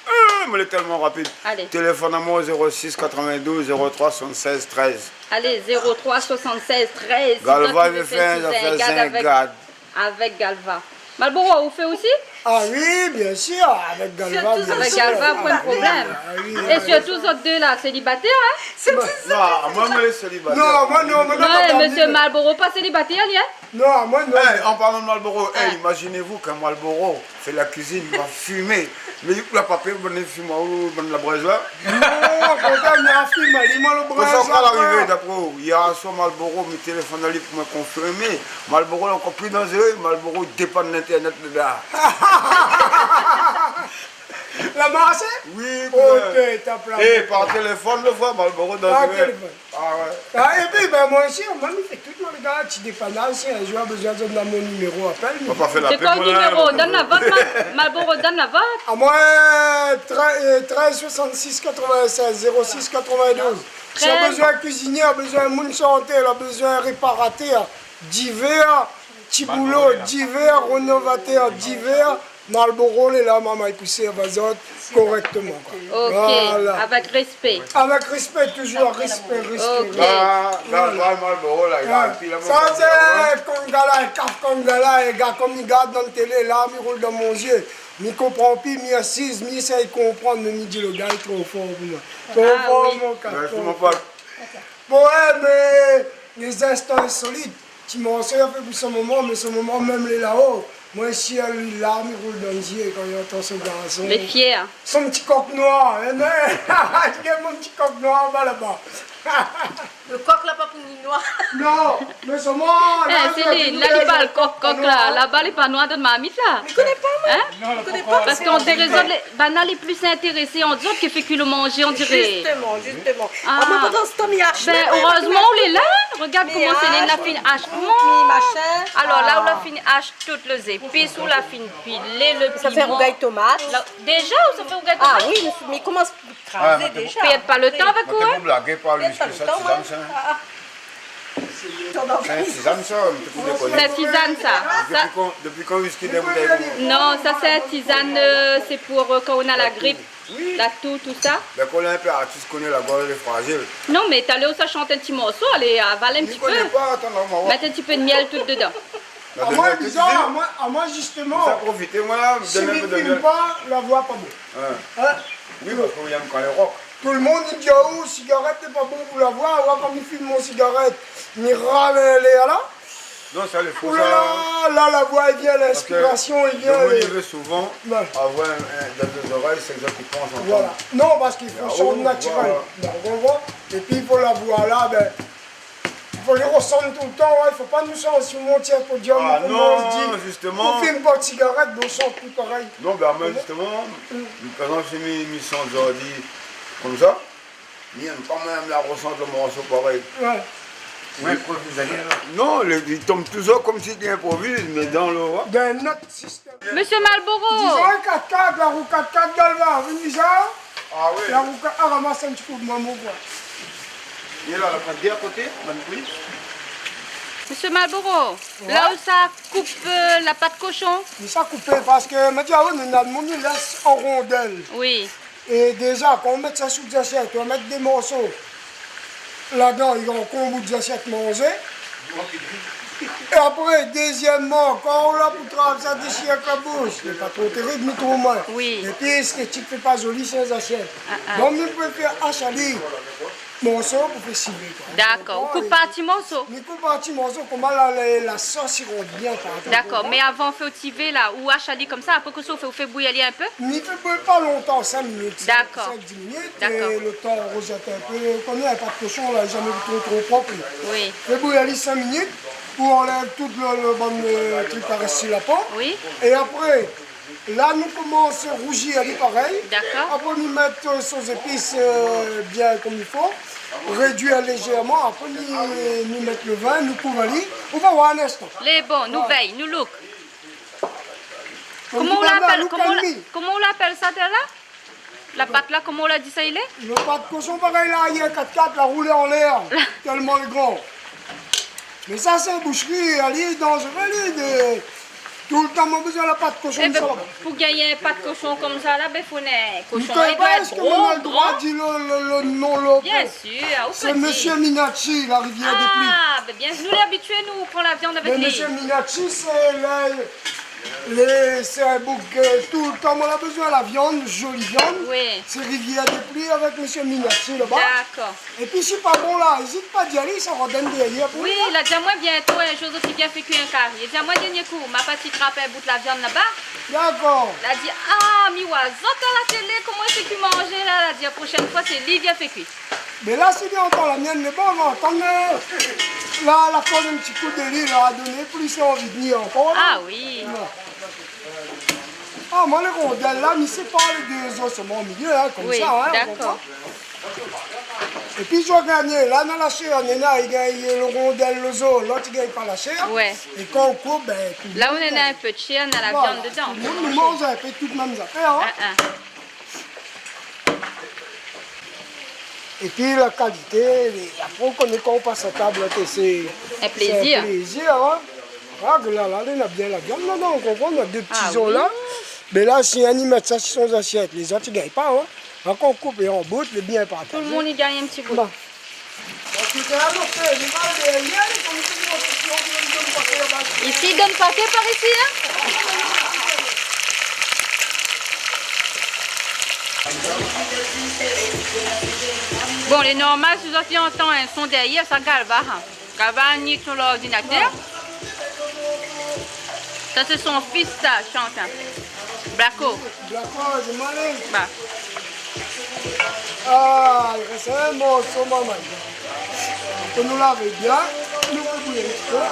Ah, mé lé tèlman rapid. Alé. Téléfone amoin zéro six quatre-vingt-douze zéro trois soixante-seize treize. Alé, zéro trois soixante-seize treize. Galva, si zot i vé fé in zafèr zingad avèk, zingad. Avèk Galva. Malboro, ou fé osi ? Ah wi, bien sir, avèk Galva, bien sir. Avèk Galva, poin de problèm. Ah wi, wi. É sirtou zot dé la, sélibatèr, in ? Non, moin, moin lé sélibatèr. Non, moin non, moin non. Non, mésyé Malboro pa sélibatèr, li, in ? Non, moin non. Eh, an parlan de Malboro, eh, imaziné-vous ke Malboro fé la kuizine, va fimé. Mé la pa pèr, bann fimé, ou bann la brèz la ? Non, kontrèr, mi la fimé, li, moin, lo brèz la. Kosa la arivé, dapré ou ? Yèr soir, Malboro, mi téléfone ali pou mi konfirmé. Malboro lé ankor pli danzéré, Malboro dépann lintèrnèt dedan. La marsé ? Wi, ok, top la. Eh, par téléfone, lo frèr, Malboro danzéré. Par téléfone. Ah ouais. Ah, épi, ben, moin osi, moin, mi fé tout, moin, lé gars, ti dépanaz, si in zour la bezoin, donn amoin mon niméro, apèl. Sé koi lo niméro ? Donn la vot, Ma-, Malboro, donn la vot. Amoin, euh, trèz, euh, trèz soixante-six quatre-vingt-seize zéro six quatre-vingt-douze. Si la bezoin kuizinièr, la bezoin moun santé, la bezoin réparatèr, divèr, ti boulo, divèr, rénovatèr, divèr, Malboro lé la, marmay pou sèrv azot korèkteman, koi. Ok, voilà. Avèk rèspé. Avèk rèspé, touzour rèspé, rèspé. Ok. Ba, ba, ba, Malboro la, li la, épi la, sa sé Kangala, kaf Kangala, é gars, konm mi gard dan télé la, mi roul dan mon zié. Mi konpran pi, mi asiz, mi éséy konprann, mé mi di lo gars lé tro for pou moin. Tro for, mon gars, tro for. Bon, ouais, mé lé zèst insolit. Ti morso la fé pou son momon, mé son momon mèm lé laò. Moin, si èl lé la, mi roul dan zié kan li antan son garson. Lé fièr. Son ti kok noir, hein, mé, li gingn mon ti kok noir anba laba. Lo kok la pa pou ni noir. Non, mé solman, eh, la, Céline, la, li parl kok, kok la. Laba lé pa noir dan marmit la. Mi koné pa, moin. Hein ? Mi koné pa. Parske on diré zot lé, banna lé pli intérésé an zot ke fé kui lo manzé, on diré. Justement, justement. Ah. Ah, mé pandan se tan, mi ash mèm, hein, erèzman ou lé la. Regard koman Céline la fine ash. Mi machin. Alor la, ou la fine ash tout lé zépis, ou la fine pilé lo piman. Sa fé rougay tomat. La, déza, ou sa fé rougay tomat ? Ah oui, mi, mi komans krazé déza. Pèrd pa lo tan avèk ou, hein. Pèrd pa lo tan, moin. Ah, ah. Sé in tizane sa, mi té pou dékoné. Sé in tizane sa. Sa, dopi kan, dopi kan whisky dan boutèy ? Non, sa sé in tizane, euh, sé pou, euh, kan ou na la grip, la tou, tousa. Bin, kan ou lé in pé artis, koné la gorz lé frazil. Non, mé talèr ou sa shant in ti morso, alé, aval in ti pé. Mi koné pa, atann, nou va voir. Mèt in ti pé de mièl tout dedan. Ah, moin, bizar, moin, ah, moin, zisteman, mi sa profité, moin, la, mi done in pé de mièl. Si mi fim pa, la voi pa bon. Hein ? Hein ? Oui, parske ou yèm kan lé rock. Tout lo moun i di, oh, sigarèt lé pa bon pou la voi. Oua, kan mi fim mon sigarèt, mi ral lèr la. Non, sa lé fo, sa. Oulala, la, la voi i vien, linspirasion i vien. Parske lo moun i vé souvan avoir in, in, dan dé zorèy, sé zot ki pans ansanm. Voilà. Non, parske i fo shant natirèl. Voilà. Donk, ou voi. Épi, i fo la voi la, bin, i fo lé rosanm toultan, ouais, i fo pa nou shant si ou mont si in podium, ah, koman i di, non, zisteman. Ou fim pa de sigarèt, bon, shant pi parèy. Non, bin, moin, zisteman, par égzanp, si mi, mi shant zordi konmsa, mi yèm pa, moin, mi la rosant lo morso parèy. Ouais. Ou inproviz, alé, alor. Non, lé, li tonm touzour konmsi li inproviz, mé dan lo, dan in not sistèm. Mésyé Malboro. Dizon, kat-kat, la rou kat-kat, dan lo va, vini sa. Ah oui. La rou kat-, ah, ramas in ti kou d'manm, koi. É la, la pat dé a koté, bann pri. Mésyé Malboro, la ou sa koup, euh, la pat koshon. Mi sa koupé parske, ma di aou, nou néna d'moun i lès an rondèl. Oui. É déza, kan ou mèt sa sou zasyèt, ou va mèt dé morso ladan, i ankor in bout zasyèt manzé. É apré, dézyèmman, kan ou la pou trav sa, déshir èk la boush, lé pa tro térib, mi trouv, moin. Oui. Épi, sak i fé pa zoli, sé zasyèt. Ah, ah. Donk, mi préfèr ashali morso pou fé sivé, koi. Dakor. Ou koup par ti morso. Mi koup par ti morso, konmsa la, la, la sos i rant bien partou. Dakor. Mé avan fé ou sivé la, ou ashali konmsa, apré kosa ou fé, ou fé bouyir ali in pé ? Mi fé bouyir pa lontan, sink minit, sink, sink, dis minit, é lo tan ou rozèt in pé. Dakor. Ou koné, in pat koshon la, lé zamé tro, tro prop. Oui. Fé bouyir ali sink minit pou anlèv tout lo, lo bann, euh, trik la rès si la po. Oui. É apré, la, nou komans rouzi ali parèy. Dakor. Apré, nou mèt, euh, sos zépis, euh, bien konm i fo. Rédui lézèrman. Apré, nou, nou mèt lo vin, nou kouv ali. Ou va oir in instan. Lé bon, nou vèy, nou louk. Koman ou la apèl, koman ou la, koman ou la apèl sa, la ? La pat la, koman ou la di sa i lé ? Lo pat koshon parèy la, i lé kat-kat, la roulé anlèr, tèlman lé gran. Mé sa, sé boushri, ali lé danzéré, li, de, toultan moin la bézoin la pat koshon. Ében, sa la. Pou gingn in pat koshon konmsa la, bin, fo in koshon, li doi èt gro, gran. Di lo, lo, lo non, lo... Bien sir, ou pé di. Sé Mésyé Minacci, la Rivière des Pluies. Ah, bin, bien, nou lé abitié, nou pran la vyann avèk li. Mé Mésyé Minacci, sé la, lé, sé in boug, euh, toultan moin la bézoin la vyann, zoli vyann. Oui. Sé Rivière des Pluies avèk Mésyé Minacci laba. Dakor. Épi si pa bon la, ézit pa di ali, sa va donn dèryèr pou li, hein. Oui, la di amoin bientô in zour zot i vien fé kui in kari. Li di amoin dernié kou, ma parti trap in bout la vyann laba. Dakor. La di, ah, mi oir zot a la télé, koman i fé kui manzé la, la di, la proshèn foi, sé li i vien fé kui. Mé la, si li antann la mienne, lé bon, va antann, euh, la, la koz in ti kou de li, la, doné plis anvi vnir ankor, la. Ah oui. Non. Ah, moin, lé rondèl la, mi sépar lé dé zo an milié, hein, konmsa, hein, ou konpran ? Oui, dakor. Épi, zot i gingn, la, dan la shèr, néna, i gingn lo rondèl, lo zo, lot i gingn pa la shèr. Ouais. É kan ou koup, bin, tout... La, ou néna in pé de shèr, néna la vyann dedan. Voilà, tout lo moun i manz in pé tout mèm zafèr, hein. Ah, ah. Épi la kalité, é apré, ou koné, kan ou pas a tab, la, ke sé, in plézir, sé in plézir, hein. Ah, ke la, la, néna bien la vyann ladan, ou konpran, néna dé ti zo la. Ah oui. Mé la, si inn i mèt sa si son zasyèt, lézot i gingn pa, hein. La, kan ou koup an bout, lé bien partazé. Tout lo moun i gingn in ti bout. Bon. Isi, i donn paké par isi, hein ? Bon, lé normal, si zot i antann in son dèryèr, sa Galva, hein. Galva ni son lordinatèr. Sa sé son fis, sa, i shant, hein. Blako. Blako, sé malin. Ba. Ah, i rès in morso, momon. Fo nou lavé bien, nou fé bouyir in ti pé.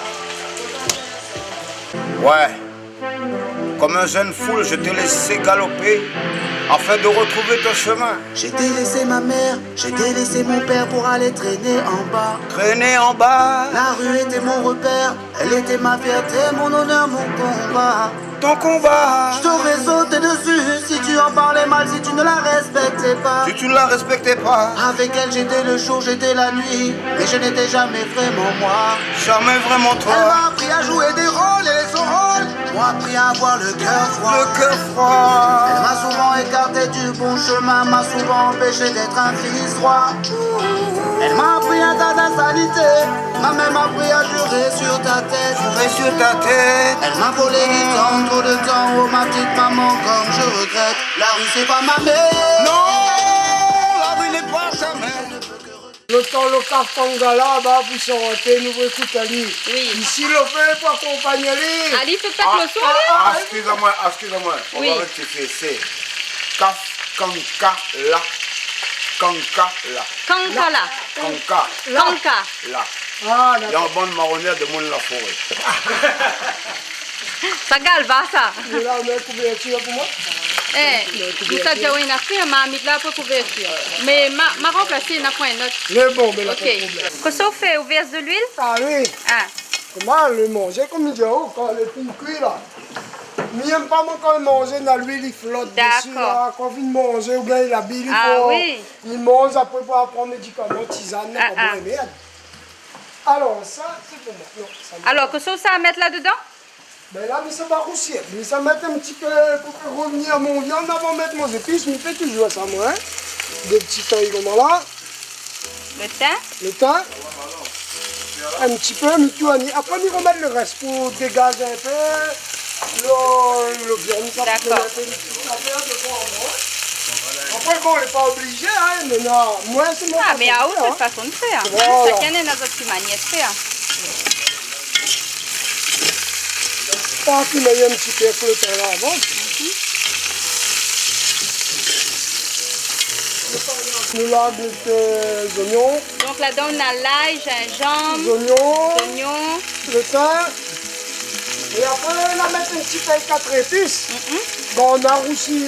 Ouais. Comme un jeune foule, je t'ai laissé galoper afin de retrouver ton chemin. Je t'ai laissé ma mère, je t'ai laissé mon père pour aller traîner en bas. Traîner en bas. La rue était mon repère, elle était ma fierté, mon honneur, mon combat. Ton combat. Je t'aurais sauté dessus si tu en parlais mal, si tu ne la respectais pas. Si tu ne la respectais pas. Avec elle, j'étais le jour, j'étais la nuit, mais je n'étais jamais vraiment moi. Jamais vraiment toi. Elle m'a appris à jouer des rôles et les enrôles. M'ont appris à avoir le cœur froid. Le cœur froid. Elle m'a souvent écarté du bon chemin, m'a souvent empêché d'être un fils droit. Elle m'a appris un tas d'insanités, m'a même appris à jurer sur ta tête. Jurer sur ta tête. Elle m'a volé du temps, trop de temps, oh ma petite maman, comme je regrette. La rue, c'est pas ma mère. Non, la rue n'est pas ta mère. Lo tan lo kaf Kangala, ba, pou shanté, nou ékout ali. Oui. Isi, lo fé pou akonpagn ali. Ali fé pétèt lo son, ah, ah, eskiz amoin, eskiz amoin. Oui. On va rectifier, c'est kaf Kankala. Kankala. Kankala. Kanka. Kanka. La. Ah, dakor. Il y a une bande marronnière de monde la forêt. Sa Galva, sa. Ou la mèt kouvèrtir pou moin ? Eh, ou sa di amoin in afèr, marmit la, apré kouvèrtir. Mé ma, ma ranplasé, na poin in ot. Lé bon, mé la, OK. Pa de problèm. Kosa ou fé, ou vèrs de luil ? Ah oui. Ah. Koman le manzé, konm i di, oh, kan lé fine kui la. Mi yèm pa, moin, kan le manzé na luil i flot dési la. Dakor. Kan ou fine manzé, oubien i labi, i fo, oui, i manz, apré pou pran médikaman, tizane, ah, pa bon, mèrd. Alor, sa, sé pou moin. Non, sa, non. Alor, kosa ou sa mèt la dedan ? Ben la, mi sa pa rousi. Mi sa mèt in ti pé, pou fé revnir mon viann, avan mèt mon zépis, mi fé toujour sa, moin, hein. Dé ti tay konmsa la. Le tin. Le tin. In ti pé, mi tourn. Apré, mi romèt le rès pou dégaz in pé le, le viann, sa. Dakor. Pou mèt in ti pé de bon, hein. Apré, bon, lé pa oblizé, hein, mé non, moin, sé mon fason de fèr, hein. Ah, mé a ou, sé fason de fèr. Voilà. Shakinn na zot ti manièr de fèr. Parti, mé in ti pé flot la avan. Mhm. Nou la mèt, euh, zoignon. Donk ladan, na lay, zinzanm, zoignon, zoignon, le tin. É apré, nou va mèt in ti pé kat zépis. Mhm. Bon, nou la rousi,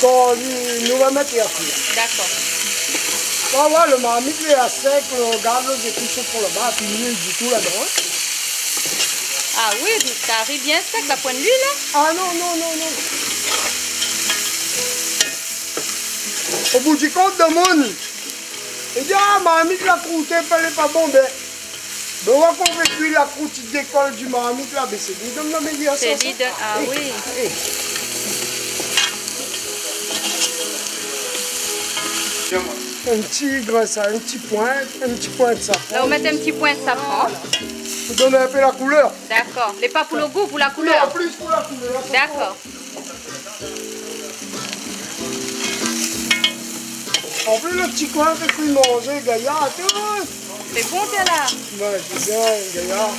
kan nou, nou va mèt apré. Dakor. Bon, voilà, le marmit lé asé sèk, nou gard le zépis pou laba, pi luil ditou ladan, hein. Ah oui, sa ariv bien sèk, la poin luil, hein ? Ah non, non, non, non. O bout di kont, domoun i di, ah, marmit la krouté, fé lé pa bon, ben, ben, ou wa, kan ou fé kui, la krout i dékol di marmit la, ben, sé li i donn la méyèr sans. Sé li i donn, ah oui. Eh, eh. In ti grin sa, in ti poin, in ti poin de safran. La, ou mèt in ti poin de safran. Voilà. Pou donn in pé la koulèr. Dakor. Lé pa pou le gou, pou la koulèr. Non, plis pou la koulèr. Dakor. An plis, le ti koin fé kui manzé, gayar, tout. Lé bon, té la. Ouais, sé bien, gayar.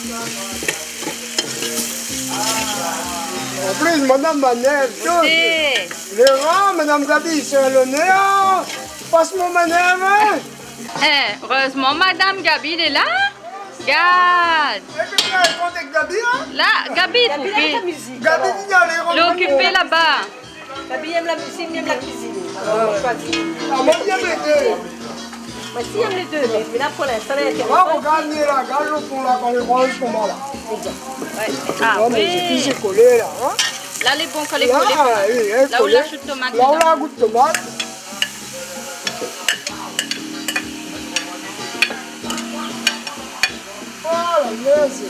An plis, madam Manèv, tout. Oté. Lé rar, madam Gaby, sé in lonèr. Pas mon manèv, hein. Eh, erèzman, madam Gaby lé la. Gard. É pi, la, i kont èk Gaby, hein ? La, Gaby lé okipé. Gaby, vien alé, rann okipé laba. Gaby i yèm la mizik, i yèm la kuizine. Ah, moin, mi yèm lé dé. Moin osi, mi yèm lé dé, mé, mé la, pou linstan, la, i intérès pa. Gard, gard, la, gard le fon la, kan lé roz konmsa la. Ouais. Ah, mé oui. Sé kolé la, hein ? La, lé bon kan lé kolé. La, oui, la, kolé. Ou la azout tomat dedan. La, ou la azout tomat. Voilà, mèrsi.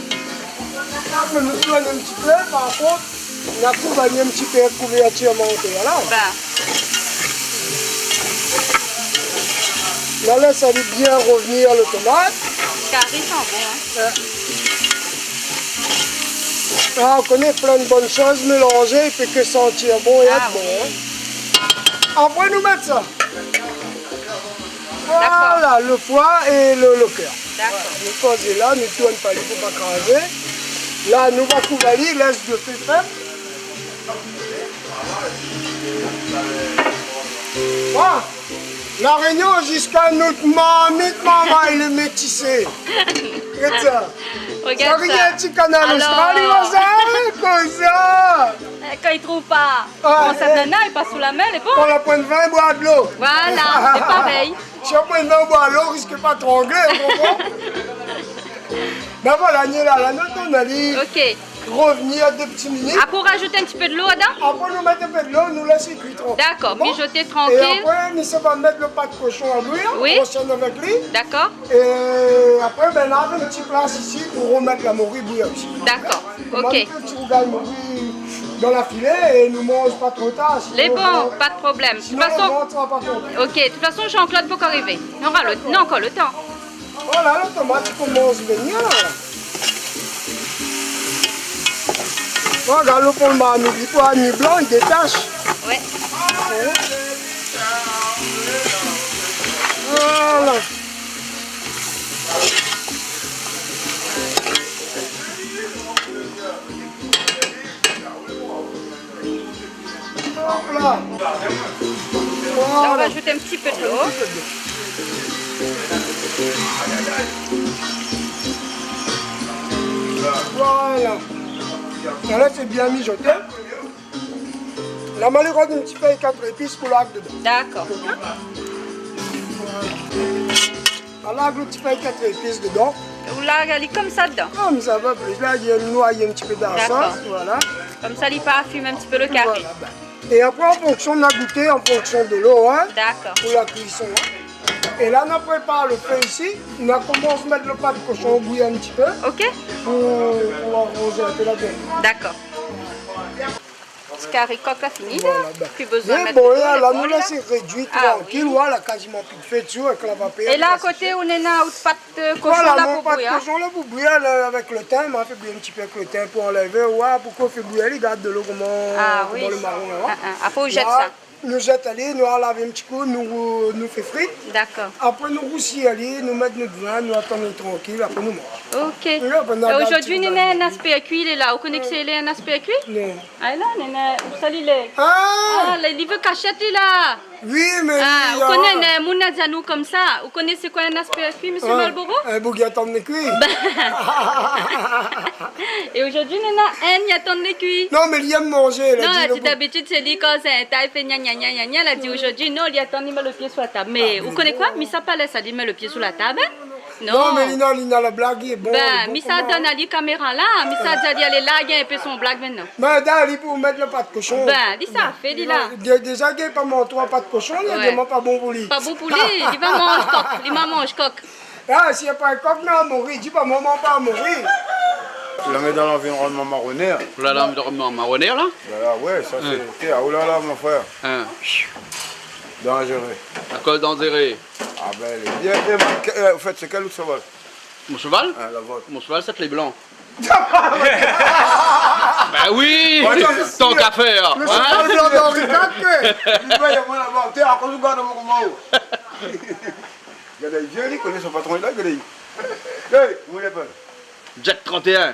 La, nou tourn in ti pé, par kont, nou la kouvèr in ti pé, kouvèrtir an manté, voilà. Ben. Nou lès ali bien revnir le tomat. Kari i san bon, hein. Ouais. Ah, ou koné, plin de bone shoz mélanzé, i pé ke santir bon é èt bon, hein. Ah oui. Apré, nou mèt sa. Dakor. Voilà, le foi é le, le kèr. Dakor. Voilà, nou poz la, nou tourn pa li pou pa krazé. La, nou va kouvèr ali, lès de fé fèm. Voilà. La Rényon, ziska nout marmit, marmay lé métisé. Gard sa. Rogard sa. Sa i vien ti Kanal Austral, i voi sa, konmsa. Eh, kan i trouv pa, ah, kan sa, eh, nana, i pas sou la mèr, lé bon. Kan la poin vin, boir dolo. Voilà, sé parèy. Si la poin vin, boir dolo, risk pa tranglé, ou konpran ? Ben voilà, nou lé la, la, nou atann ali. OK. Revnir dé ti minit. Apré, ou razout in ti pé dolo ladan ? Apré, nou mèt in pé dolo, nou lès ali kui trankil. Dakor, bon. Mizoté trankil. É apré, nou sa va mèt le pat koshon a bouir, oui, ou ansèn avèk li. Dakor. É apré, ben, la, in ti plas isi pou romèt la mori bouir osi. Dakor, OK. Mèt in ti rougay mori dan la filé é nou manz pa tro tar, sinon, lé bon, pa de problèm. Sinon, le vant sa va pa tonbé. OK, de tout fason, Jean-Claude pankor arivé. Nou nora le, nou na ankor le tan. Voilà, le tomat i komans vnir la. Voilà, gard le fon marmit, li pran ni blan, i détas. Ouais. Voilà. Hop là. La, on va ajouter un petit peu de l'eau. Voilà. Voilà, c'est bien mijoté. La, ma lé rod in ti fèy kat zépis pou larg dedan. Dakor. Ma larg lo ti fèy kat zépis dedan. Ou larg ali konmsa dedan. Konmsa, pa plis. La, i noyé in ti pé dan la sos, voilà. Dakor. Konmsa li parfim in ti pé lo kari. Voilà, bin. É apré, an fonksion, nou va gouté an fonksion de lo, in, dakor, pou la kuison, in. É la, nou prépar lo fé isi. Nou komans mèt lo pat koshon bouyi in ti pé. Ok. Pou, pou aranzé in pé ladan. Dakor. Ti kari kok la fini la. Voilà, bin. Pi bezoin mèt lo, la, nou lès ali rédui trankil, voilà, kaziman pi de fé dsi, avèk la vapèr. É la, a koté, ou néna out pat koshon la pou bouyi, in. Voilà, mon pat koshon la pou bouyi, la, avèk lo tin, ma fé bouyi in ti pé avèk lo tin pou anlèv, oua, pou kan ou fé bouyi, li gard de lo koman, koman lo maron la, oua. Ah oui. Ah, ah. Apré ou zèt sa. La, nou zèt ali, nou lav in ti kou, nou, nou fé frit. Dakor. Apré nou rousi ali, nou mèt nout vin, nou atann li trankil, apré nou manz. Ok. É la, bin, é zordi, nou néna in aspé kui, lé la. Ou koné kosa i lé in aspé kui ? Non. Ah, la, néna, sa li lé. Ah ! Ah, la, li vé kashèt, li la. Oui, mé... Ah, ou koné, néna moun la di anou konmsa. Ou koné sé koi in aspé kui, mésyé Malboro ? In boug i atann li kui. Bin. É zordi, néna inn i atann li kui. Non, mé li èm manzé, la. Non, la di, dabitid, sé li, kan sé in ta i fé gna, gna, gna, gna, gna, la di zordi, non, li atann li mèt lo pié sou la tab. Mé ou koné koi ? Mi sa pa lès ali mèt lo pié sou la tab, in ? Non. Non, mé li néna, li néna la blag, li lé bon, li lé bon. Bin, mi sa donn ali kaméra la, mi sa di ali, alé, larg in pé son blag mintnan. Bin, donn ali pou mèt lo pat koshon. Bin, li sa fé, li la. Dé-, déza, li gingn pa manz tro pat koshon, li, oué, li di amoin pa bon pou li. Pa bon pou li, li va manz kok, li va manz kok. Ah, si lé pa kok, mé amori, di pa momon pa amori. Ou la mèt dan lanvironman maronèr. Ou la, lanvironman maronèr, la ? Voilà, oué, sa sé, té, ah, oh la la, mon frèr. In. Danzéré. Akoz danzéré ? Ah bin, lé bien. É, mé, ke-, euh, an fèt, sé kèl out shoval ? Mon shoval ? In, la vot. Mon shoval, sé lé blan. Bin oui, tant qu'à faire, in ? Lo shoval blan d'Henri quatre, ke ? Li vé amoin laba. Té, akoz ou gard amoin konmsa, oh. Gard ali, li koné son patron, li la, gard ali. Hey, koman i apèl ? Jet trente et un.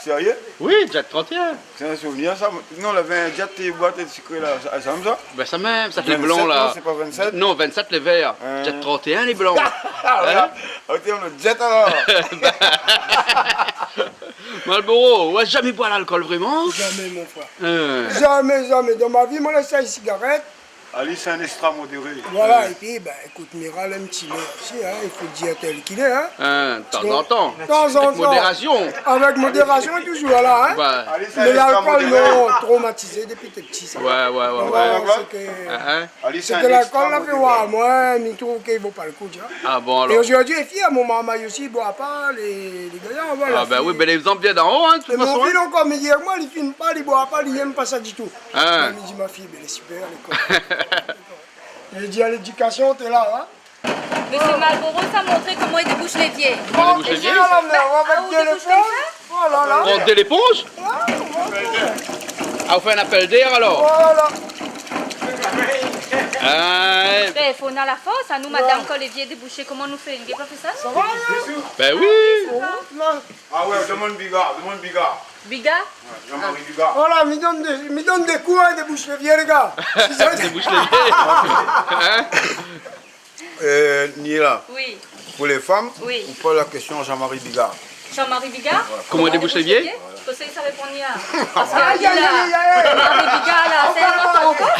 Sérieux ? Oui, Jet trente et un. Sé in souvnir, sa. Non, lavé in Jet, té i boit sikré la, sa, sa mèm, sa. Bin, sa mèm, sa fé blan, la. Vingt-sept, non, sé pa vingt-sept ? Non, vingt-sept, lé vèr. In. Jet trente et un, lé blan. Ah, voilà. In ? Ah, té, lo Jet, alor. Malboro, ou la zamé boir lalkol, vréman ? Zamé, mon frèr. In. Zamé, zamé. Dan ma vi, moin la éséy sigarèt. Ali, sé in extra modéré. Voilà, é pi, bin, ékout, mi ral in ti lèr osi, in, i fo dir tèl k'il lé, in. In, tanzantan. Tanzantan. Modérasion. Avèk modérasion, touzour la, in. Bin. Mé lalkol, non, tromatizé dépi té pti, sa. Oué, oué, oué, oué. Sé ke, sé ke lalkol la fé, oué, moin, mi trouv ke i vo pa lo kou, tu vois. Ah bon, alor. É zordi, lé fièr, mon marmay osi, i boir pa, lé, lé gayar, voilà. Ah bin oui, bin, légzanp i vien d'an o, in, de tout fason, in. É mon fiy ankor, mé i di amoin, li fim pa, li boir pa, li èm pa sa ditou. In. Mé mi di, ma fiy, bin, lé sipèr, lékol. Mi di, a lédikasion, té la, in. Mésyé Malboro, sa montré koman i déboush lévié. Koman i déboush lévié ? Koman i déboush lévié ? Ah, ou déboush konmsa ? Voilà, la. Pran dé léponz ? Ah, ou fé in apèl d'èr, alor ? Voilà. Ah, oué. Bin, fo néna la fors, anou, madam, kan lévié i déboush, koman nou fé ? Nou gingn pa fé sa, non ? Sa va, in ? Bin oui. Sa va. Ah oué, demann Bigard, demann Bigard. Bigard ? Oué, Jean-Marie Bigard. Voilà, mi donn dé, mi donn dé kou, in, déboush lévié, lé gars. Déboush lévié. In ? Euh, Nila. Oui. Pou lé fanm, oui, ou poz la késtion a Jean-Marie Bigard. Jean-Marie Bigard ? Oué. Koman i déboush lévié ? Kosa i sa réponn, Nila ? Parske... Aïe, aïe, aïe, aïe. Jean-Marie Bigard, la, sé in ot ankor.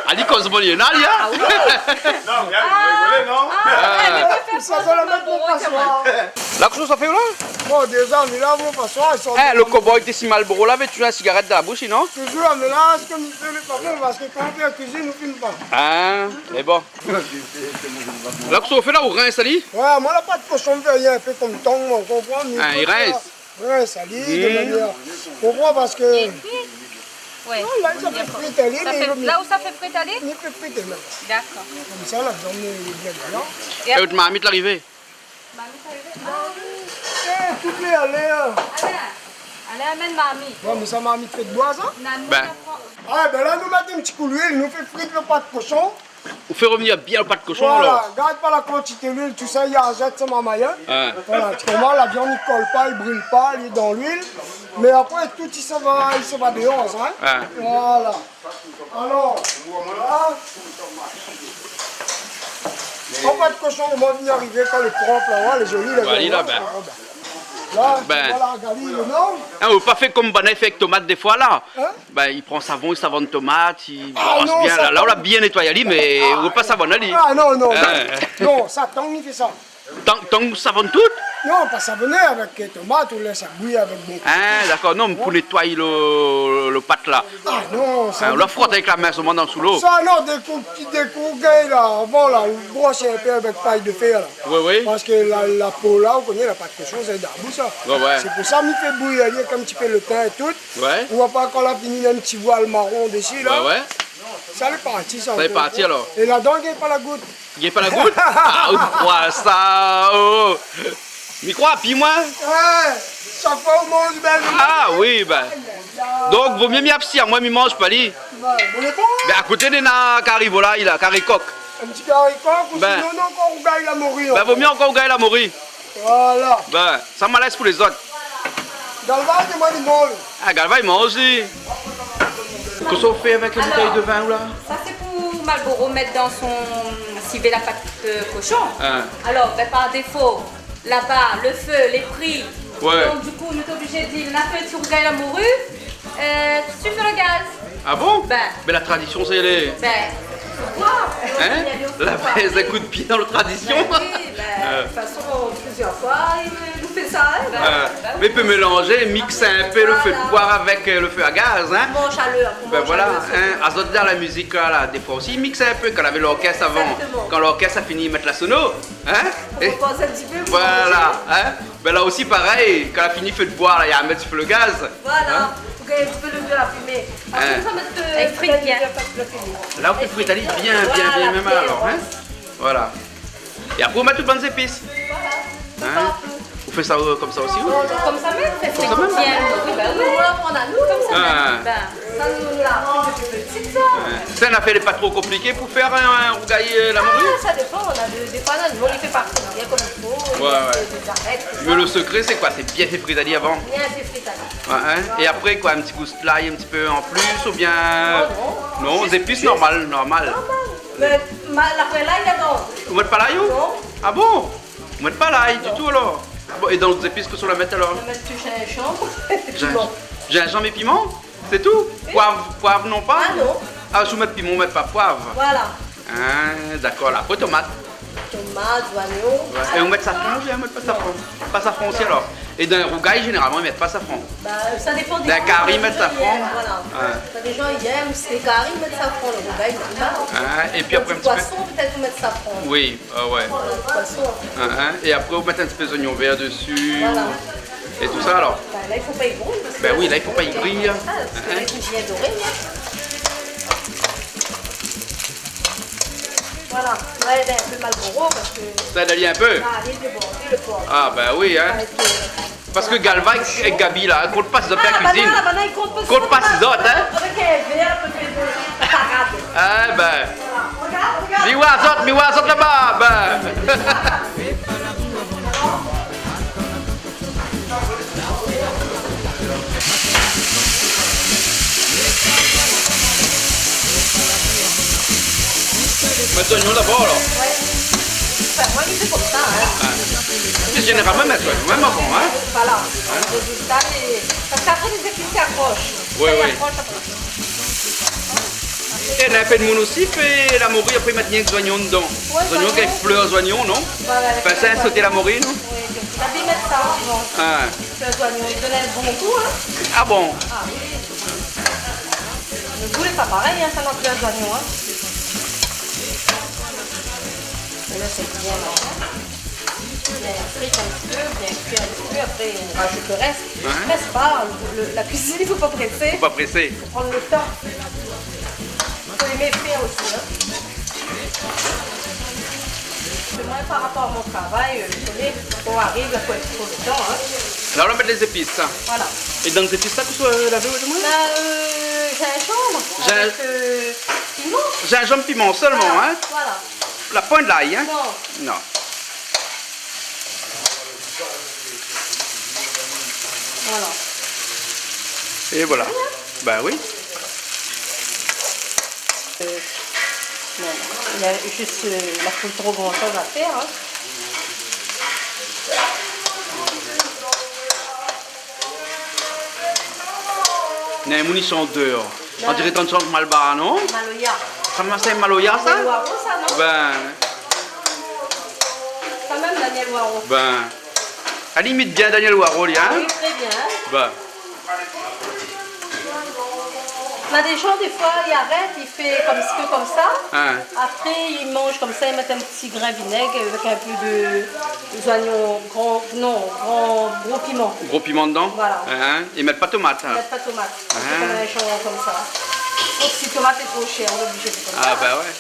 Ali koz mon liénal, ya. Ah oui. Non, mé arèt, ou rigol, non ? Ah, mé fé sa, sa la mèt mon pasoir. La, kosa ou sa fé, la ? Bon, déza, mé la, mon pasoir, i sort... Eh, lo koboy té si Malboro la, avèk touzour in sigarèt dan la boush, non ? Touzour la, mé la, sak mi fé lé pa bon, parske kan nou fé la kuizine, nou fim pa. Ah, mé bon. La, kosa ou fé la, ou rins ali ? Oué, moin la pat koshon, mi fé rien, in pé konm tang, moin, ou konpran, mi... Ah, i rins. Rins ali, de manièr, ou konpran, parske... É kui ? Oué. Non, la, sa fé frit ali, mé... Sa fé, la ou sa fé frit ali ? Mi fé frit ali. Dakor. Konmsa, la viann lé bien, la. É out marmit la arivé ? Marmit la arivé ? Ah oui. Eh, tout lé alé, in. Alé, alé, amenn marmit. Bon, mé sa, marmit fé d'boi, sa ? Non, non, non. Ah, bin la, nou mèt in ti kou luil, nou fé frit lo pat koshon. Ou fé revnir bien lo pat koshon, alor. Voilà, gard pa la kantité luil, tousa, i azèt sa marmay, in. Oué. Voilà, tu comprends, la viann i kol pa, i bril pa, li lé dan luil. Mé apré, tout i sava, i sava déor, in. Oué. Voilà. Alor, voilà. Lo pat koshon, moin, vien arivé, kan lé prop, la, oué, lé zoli, la, voilà, viann, la, bin. La, bin. Voilà, gari, non ? Ah, ou pa fé konm banna i fé avèk tomat défoi la. Hein ? Bin, i pran savon, i savone tomat, i bros bien. Ah non, sa la, la, ou la pa bien nétoy ali, mé ou pa savone ali. Ah non, non, non. Hein ? Non, sa, tang i fé sa. Tang, tang ou savone tout ? Non, pa savoné, avèk, euh, tomat, ou lès sa bouyi avèk bonpé. Ah, dakor. Non, pou nétoy lo, lo pat la. Ah non, sa, ah, ou la frot avèk la min solman dan sou lo. Sa, non, dé kou, dé kou, gay la, avan la, ou bros in pé avèk pay de fèr la. Oui, oui. Parske la, la po la, ou koné, la pa de kèkshoz, lé dabou sa. Ouais, ouais. Sé pou sa mi fé bouyi ali avèk in ti pé lo tin é tout. Ouais. Ou voi pa, kan la fini, néna in ti voil maron dési la. Ouais, ouais. Sa lé parti sa. Sa lé parti alor. É ladan, gingn pa la gout. Gingn pa la gout ? Ah, ou kroi sa, oh. Mi kroi pi, moin. Ouais, shak foi ou manz bèl. Ah oui, bin. Donk, vo mié mi abstir, moin, mi manz pa li. Ouais, bon, lé bon. Bin, akoté néna kari volay la, kari kok. In ti kari kok, ou sinon, ankor rougay la mori, bin, vo mié ankor rougay la mori. Voilà. Bin, sa malès pou lézot. Galva, té moin di mol. Ah, Galva i manz osi. Kosa ou fé avèk la boutèy de vin ou la ? Sa sé pou Malboro mèt dan son sivé la pat, euh, koshon. Hein. Alor, bin, par défo, laba, lo fé lé pri. Ouais. Donk, di kou, nou té oblizé di, nou la fé in ti rougay la mori, euh, tu fais le gaz. Ah bon ? Bin. Mé la tradision, sé lé... Bin, poukoi ? Hein ? La bèz in kou d'pié dan la tradision. Bin oui, bin, euh, de tout fason, plizièr foi, i, nou fé sa, hein, bin. Euh, bin oui. Mé i pé mélanzé, miksé in pé lo fé de poir avèk, euh, lo fé a gaz, hein. Voilà. Pou manz a lèr, pou manz a lèr. Bin voilà, hein. Azot dan la mizik la, la, défoi osi, i miks in pé, kan lavé lorkès avan. Exactement. Kan lorkès la fini mèt la sono, hein. Pou poz in ti pé, pou manzé. Voilà, hein. Bin la osi parèy, kan la fini fé de poir la, i mèt su lo gaz. Voilà, pou gingn in ti pé lo, de la fimé. Apré, nou va mèt, euh, avèk frit bien. La, ou fé frit ali bien, bien, bien mèm alor, hein. Voilà. É apré, ou mèt tout bann zépis. Voilà. Hein ? Ou fé sa, euh, konmsa osi, ou ? Konmsa mèm, fé frit bien. Oui, bin oui. Konmsa mèm. Bin. Sa, nou la apri dopi pti, sa. Ouais. Sa, in nafèr lé pa tro konpliké pou fé in, in rougay, euh, la mori ? Ah, sa dépan, néna dé, défoi, néna, nou, i fé pa tro bien konm i fo, ouais, ouais, i fé dé zarèt, tousa. Mé lo sekré, sé koi ? Sé bien fé frit ali avan ? Bien fé frit ali. Ouais, hein ? Voilà. É apré, koi, in ti gous d'lay, in ti pé an plis, oubien... Non, non. Non, zépis normal, normal. Normal. Mé, ma, la, apré lay, la, non. Ou mèt pa lay, ou ? Non. Ah bon ? Ou mèt pa lay ditou, alor ? Ah bon, é dan zépis, kosa ou la mèt alor ? Nou va mèt du zinzanm, piman. Zin-, zinzanm é piman ? Sé tou ? Oui. Poiv, poiv non pa ? Ah non. Ah, si ou mèt piman, ou mèt pa poiv. Voilà. Ah, dakor, la. Apré, tomat. Tomat, zoignon. Ouais. É ou mèt safran oubien ou mèt pa safran ? Non. Pa safran osi, alor ? É dan rougay, zénéralman, i mèt pa safran. Ba, sa dépan dé gou, dé zon i èm, voilà. Dan kari, i mèt safran. Ouais. Néna dé zon i èm, sé kari, i mèt safran, lo rougay, non. Ouais, é pi apré, in ti pé... Poison, pétèt, i mèt safran. Oui. Ah ouais. Poison. Hein, hein. É apré, ou mèt in ti pé zoignon vèr dési. Voilà. É tousa, alor. Bin, la, i fo pa i gri, parske... Bin oui, la, i fo pa i gri, hein. Ah, parske la, i lé bien doré, hein. Voilà. La, lé in pé Malboro, parske... Sa i èd in pé. Ah, lé débordé, lo por. Ah, bin oui, hein. Avèk, euh, Parske Galva èk Gaby la, kont pa si zot fé la kuizine. Ah, banna, banna, i kont pa si zot. Kont pa si zot, hein. Avèk in vèr, i pé fé dé parad. Eh bin. Voilà, regard, regard. Mi oi azot, mi oi azot laba, bin. Mèt zoignon dabor, alor. Ouais. Anfin, moin, mi fé konmsa, hein. Ouais. Mé zénéralman, mèt zoignon mèm avan, hein. Voilà. Hein ? Rézilta, sé, parske apré, lé zépis i akrosh. Ouais, ouais. I akrosh apré. É néna in pé d'moun osi i fé la mori, apré i mèt rienk zoignon dedan. Ouais, zoignon, zoignon. Kèk flèr zoignon, non ? Voilà, avèk... Anfin, sa, flèr soté zoignon. La mori, non ? Oui, la, i mèt sa souvan. Ah. Flèr zoignon, i donn in bon gou, hein. Ah bon ? Ah oui. Lo gou lé pa parèy, hein, san flèr zoignon, hein. É la, sé bien, hein. Bien frit in ti pé, bien kui in ti pé, apré, nou razout lo rès. Ouais. Près pa, lo, lo, la kuizine, i fo pa présé. Fo pa présé. Fo pran lo tan. Fo èm fé osi, hein. Mé moin, par rapor a mon travay, euh, zot i koné, kan ou ariv, la, fo èt tro lo tan, hein. La, ou va mèt lé zépis, sa. Voilà. É dan lé zépis, sa, kosa, euh, lavé, ou di amoin ? La, euh, zinzanm, zin-, avèk, euh, piman. Zinzanm, piman solman, hein. Voilà, voilà. La poin d'lay, hein. Non. Non. Voilà. É voilà. Bin oui. Euh, non, non. Il y a juste, euh, il y a plus trop grand-chose à faire, hein. Néna in moun i shant déor. Bin. On diré i shant malbar, non ? Maloya. Sa, sé maloya, sa ? Daniel Waro, sa, non ? Bin. Sa mèm, Daniel Waro. Bin. Li imit bien Daniel Waro, li, in ? Ah oui, très bien, hein. Bin. Na dé jan, défoi, i arèt, i fé konm, ke konmsa. In. Apré, i manz konmsa, i mèt in ti grin vinèg avèk in pé de, zoignon gran, non, gran, gro piman. Gro piman dedan ? Voilà. In, in. I mèt pa tomat, in ? I mèt pa tomat. In. Sé konm in jan konmsa. Donk, si tomat lé tro shèr, on lé oblizé de fé konmsa. Ah, bin ouais.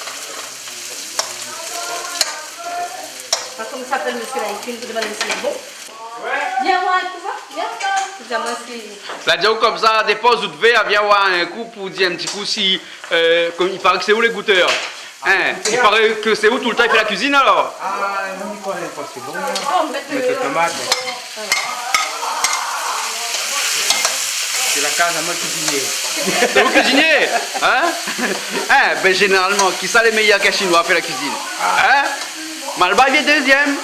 Par kont, sa apèl mésyé la, i fé in pé de malin, sé bon. Vien oir in kou, va, vien. Di amoin si... La di aou konmsa, dépoz out vèr, vien oir in kou pou di in ti kou si, euh, konm i paré ke sé ou le goutèr. In, i paré ke sé ou toultan i fé la kuizine, alor ? Ah, non, mi koné pa, sé bon, la. Bon, mèt, mèt le, euh, tomat. Sé la kaz amoin kuizinié. Sé ou kuizinié, in ? In, bin, zénéralman, kisa lé méyèr k'in Shinoi fé la kuizine ? In ? Malbar i vien dézyèm.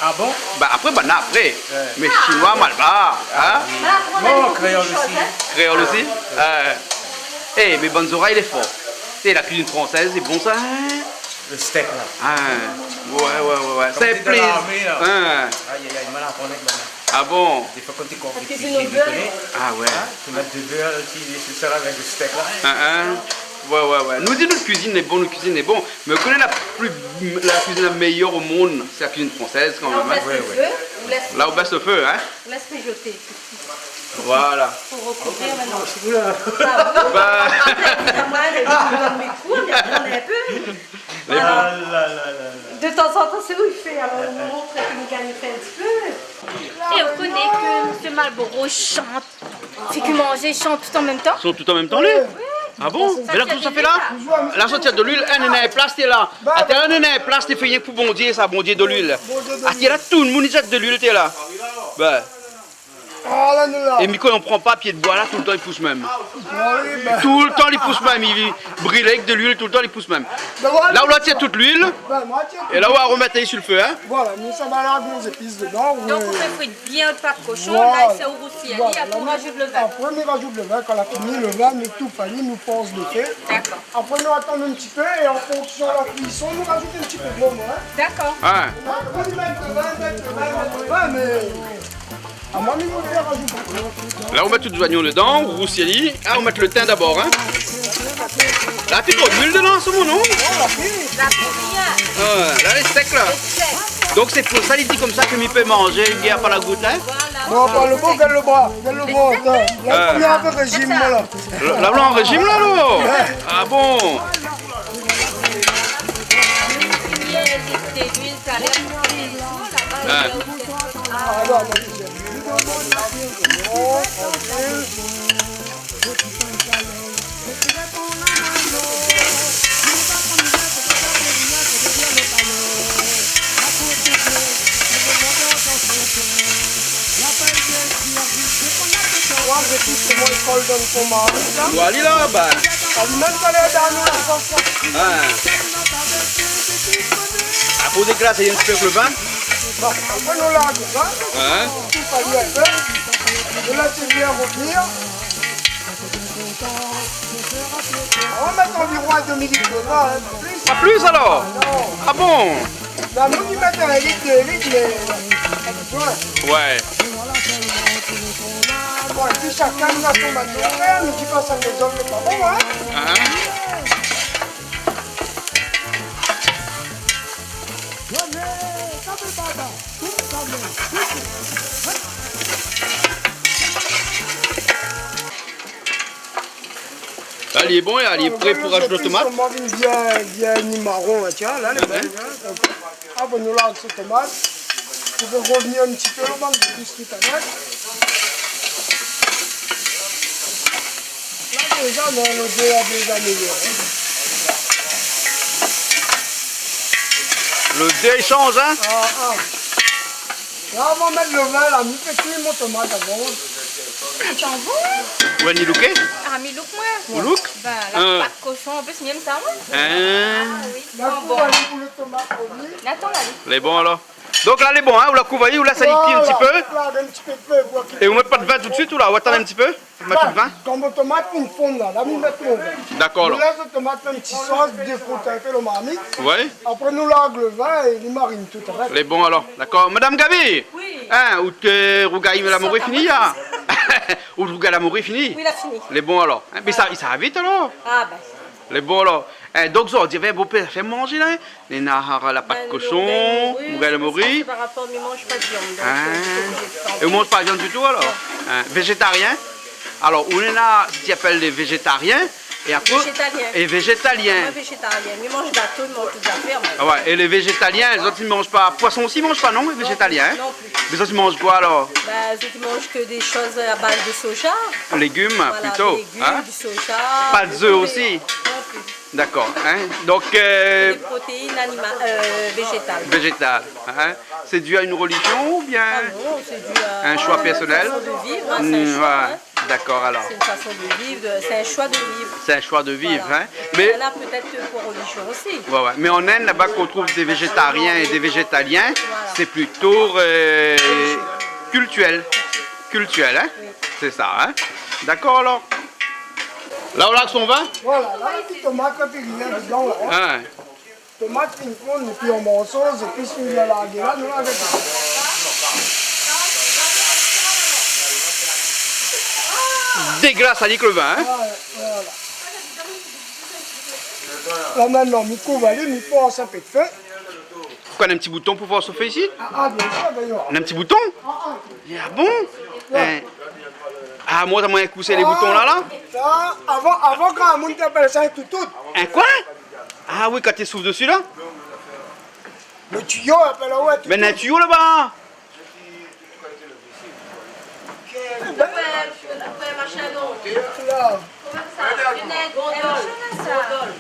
Ah bon ? Bin, apré, bin, apré. Ouais. Mé Shinoi, Malbar, in ? Ah oui. Bon, kréol osi. Kréol osi ? Ah ouais. In. Eh, mé bann zorèy lé for. Té, la kuizine fransèz, lé bon sa, in ? Le stèk, la. In. Ouais, ouais, ouais, ouais. Konm té dan larmé, la. In. Ay, ay, ay, mal aprann avèk la min. Ah bon ? Défoi, kan té kor fé kuizine, ou koné. Ah ouais. In ? Té mèt de bèr, ti, sé sa la, avèk le stèk, la. In, in. Ouais, ouais, ouais. Nou di nout kuizine lé bon, nout kuizine lé bon. Mé ou koné la pli, la kuizine la méyèr o monn, sé la kuizine fransèz, kan mèm, in. La, ou bès le fé, ou lès, la, ou bès le fé, in. Ou lès mijoté. Voilà. Fo rokouvèr mintnan. Ah oui. Bin. Amoin, mi done dé kou, mi aprann in pé. Voilà. Ah la la la la. De tan zan tan, sé ou i fé, alor, nou mont ke nou gingn fé in ti pé. É ou koné ke mésyé Malboro i shant, fé ke manzé, i shant tout an mèm tan. I shant tout an mèm tan, li ? Oui. Ah bon ? Sa, mé la, kosa ou fé la ? La, sa i tir de luil, in, néna in plas, té la. Atann, in, néna in plas, té fé rienk pou Bondié, sa, Bondié de luil. Bondié de luil. Ah, té la, tout le moun i zèt de luil, té la. Bin. Ah, la, nou la. É mi konpran pa, pié d'boi la, toultan li pous mèm. Ah oui, bin. Toultan li pous mèm, li brilé avèk de luil, toultan li pous mèm. Bin voilà. La, ou la tir tout luil. Bin, moin la tir tout luil. É la, ou va romèt ali su le fé, in. Voilà, nou sa va larg nout zépis dedan. Donk, ou fé frir bien out pat koshon, la, sé ou rousi ali, apré ou razout le vin. Voilà. Apré, mi razout le vin, kan la fini, le vin, nou toup ali, nou pans le fé. Dakor. Apré, nou atann in ti pé é an fonksion la kuison, nou razout in ti pé d'lo, in. Dakor. Ouais. Apré, nou mèt le vin, mèt le vin, mèt le vin, mé amoin, mi préfèr razout. La, ou mèt tout zoignon dedan, ou rousi ali. Ah, ou mèt le tin dabor, in. La, pi tro d'luil dedan, sé bon, non ? Non, la pi. La pi rien. Ah, la, lé sèk, la. Lé sèk. Donk, sé pou sa li di konmsa ke mi pé manzé, li gingn pa la gout, in. Voilà. Non, pa le bo, gard le bra, gard le bra, atann. La, promié apé rézim, voilà. La, la, ou lé an rézim, la, lo ? Ah bon ? Wa, zépis, koman i kol dan le tomat, sa ? Wa, li la, ba. Sa li mèm, sa lé dan nou, la sos, la. In. Apré, ou déglas in ti pé avèk le vin. Bon, apré, nou la, le vin. In. Tout sa, li la fé. Nou lès bien revenir. Nou va mèt anviron in demi lit de vin, in, pa plis. Pa plis, alor ? Non. Ah bon ? La, nou, nou mèt in lit, dé lit, mé pa bezoin. Ouais. Bon, épi shakinn na son manièr de fèr, mi di pa sak lézot lé pa bon, in. Ah. Alé, bon, alé, pré pou razout le tomat. Koman vin bien, bien maron, in, tiens, la, lé bon, in. Donk, apré nou larg so tomat. Nou fé revenir in ti pé lo bann zépis tout avèk. La, déza, non, lodèr la déza méyèr, in. Lodèr i sanz, in ? Ah, ah. La, nou va mèt lo vin, la, nou fé kui mon tomat avan. Sa i sanz bon, in ? Ou la ni louké ? Ah, mi louk, moin. Ou louk ? Bin, la, pat koshon, an plis, mi èm sa, moin. In ? Ah oui. La, bon, pou, bon, alé pou lo tomat, oui. Atann, alé. Lé bon, alor ? Donk la lé bon, in, ou la kouv ali, ou lès ali kui in ti pé. Voilà, in ti pé, pou... É ou mèt pa de vin tout suit, ou la, ou atann in ti pé. Ou mèt pa de vin. Kan mon tomat i fonn la, la mi mèt mon vin. Dakor, alor. Ou lès lo tomat fé in ti sos, dékout in pé lo marmit. Ouais. Apré nou larg lo vin é li marine tout avèk. Lé bon alor. Dakor. Madam Gaby. Oui. In, ou té rougay la mori fini, in ? Ou rougay la mori fini ? Oui, la fini. Lé bon alor. In, mé sa, sa i sava vit alor. Ah ben. Lé bon alor. In, donk zordi, bin, bon, pé fé manzé la, in. Néna la pat koshon, rougay la mori. Bin, mi manz pa, sé par rapor, mi manz pa de viann, donk, euh, mi lé oblizé de... É ou manz pa viann ditou alor ? Non. In, vézétarien ? Alor, ou néna, ti apèl lé vézétarien, é apré... Vézétalien. É vézétalien. Moin, vézétarien. Mi manz gato, mi manz tout zafèr, moin. Ah ouais, é lé vézétalien, zot i manz pa, poison osi i manz pa, non, lé vézétalien, in ? Non, non pli. Mé zot i manz koi alor ? Bin, zot i manz ke dé shoz a baz de soja. Légim plito, in ? Voilà, légim, du soja, de poulet. Pa de zèf osi ? Non pli. Dakor, in. Donk, euh, dé protéine anima-, euh, vézétal. Vézétal, in. Sé di a in relizion oubien... Ah non, sé di a... In shoi pèrsonèl ? Fason de viv, in, sé in shoi, in. Hmm, ouais. Dakor, alor. Sé in fason de viv, de, sé in shoi de viv. Sé in shoi de viv, in. Voilà. Mé néna pétèt pou relizion osi. Ouais, ouais. Mé an Inde, laba, kan ou trouv dé vézétarien é dé vézétalien, sé plito, euh, kiltirèl. Kiltirèl, in ? Oui. Sé sa, in ? Dakor, alor. La, ou larg son vin ? Voilà, la, ti tomat la, pi rien dedan, la, in. In. Tomat fine fonn, épi an morso, épi si nou la larg la, nou la mèt. Déglas ali èk lo vin, in ? Ouais, voilà. La, mintnan, mi kouv ali, mi fors in pé de fé. Ou néna in ti bouton pou fors lo fé isi ? Ah, ah, bien sûr, bien sûr. Ou néna in ti bouton ? Ah, ah. Ah bon ? Ouais. In. Ah, moin, sa moin kous lé bouton la, la. Sa, avan, avan, kan moun té apèl sa in toutout. In koi ? Ah oui, kan té souf dési la. Lo tiyo, apèl aou in toutout. Mé néna in tiyo laba. Kèl, kèl machin, non ? La. Koman sa ? Une gondole.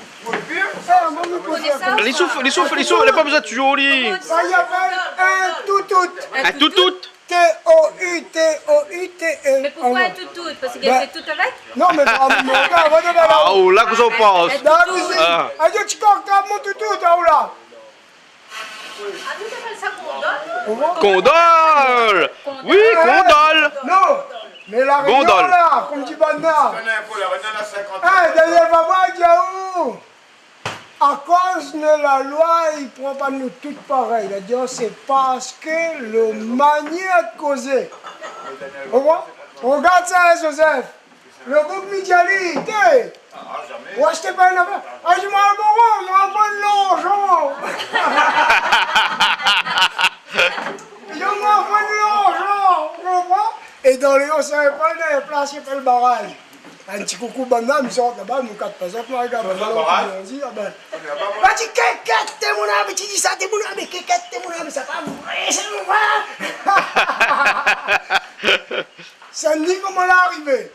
Sa, moin, mi koné sa. Li souf, li souf, li souf, li la pa bezoin de tiyo, li. Sa i apèl in toutout. In toutout ? T O U T O U T E. Mé poukosa in toutout ? Parske i fé tout avèk ? Non, mé... Ah, ou la, kosa ou pans ? Dan la kuizine. Ah. Ah, yo, ti kok, ta mon toutout, ah, ou la. Ah, nou apèl sa kondol, non ? Kondol. Oui, kondol. Non, mé la rézon la, konm di banna. Kondol. In, dèryèr papa, di aou. Akoz nou, la loi i pran pa nou tout parèy. La di, sé parske lo manièr de kozé. Ou konpran ? Rogard sa, in, Joseph. Lo boug mi di ali, té, ou ashté pa in afèr ? Ah, di amoin, bon, moin, moin, larzan. Di amoin, moin, larzan, ou konpran ? É dan léo Saint-Paul, dan in plas i apèl Baraz. In ti koukou banna, mi sort laba, nou kat pa sa, nou rogard banna, Baraz. Ou di, ah bin. Ba, ti kékèt, té mon ami, ti di sa, té mon ami, kékèt, té mon ami, sa pa vré, sé vré. Sa ni koman la arivé.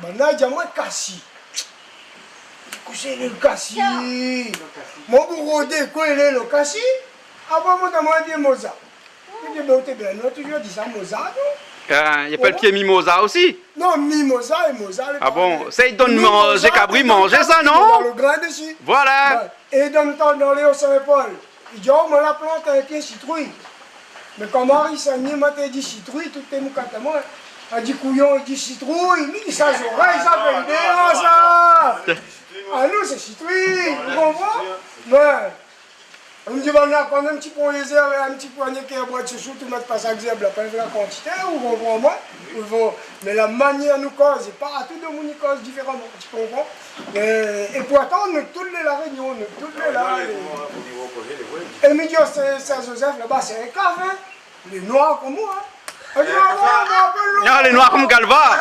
Banna di amoin kasi. Kosa i lé lo kasi ? Moin pou rodé, kosa i lé lo kasi ? Apré, moin, moin di moza. Mi di, bin, ou té bien, nou la touzour di sa, moza, non ? Ah, i apèl pié mimoza osi ? Non, mimoza é moza, lé parèy. Ah bon ? Sa i donn manzé, kabri manzé sa, non ? Mimoza, sé lo grin dési. Voilà. Bin, é dan tan, dan léo Saint-Paul, i di, oh, moin la plant in pié sitrouy. Mé kan Marie Saint-Denis, moin té di sitrouy, tout té moukat amoin. La di kouyon, i di sitrouy. Mi di sa, zorèy sa, fé idé, sa. Ah, nou, sé sitrouy, ou konpran ? Mé ou di, banna, pran in ti poigné zèb, in ti poigné kèr, bwat sousou, tout, mèt pa sa zèb la, pa la kantité, ou konpran amoin ? Ou vo, mé la manièr nou koz, é partou domoun i koz diféraman, ti konpran ? É, é pourtan, nou tout lé La Rényon, nou tout lé la. É mi di, oh, sé, sé Joseph laba, sé in kaf, in. Lé noir konm moin, in. Non, lé noir konm Galva.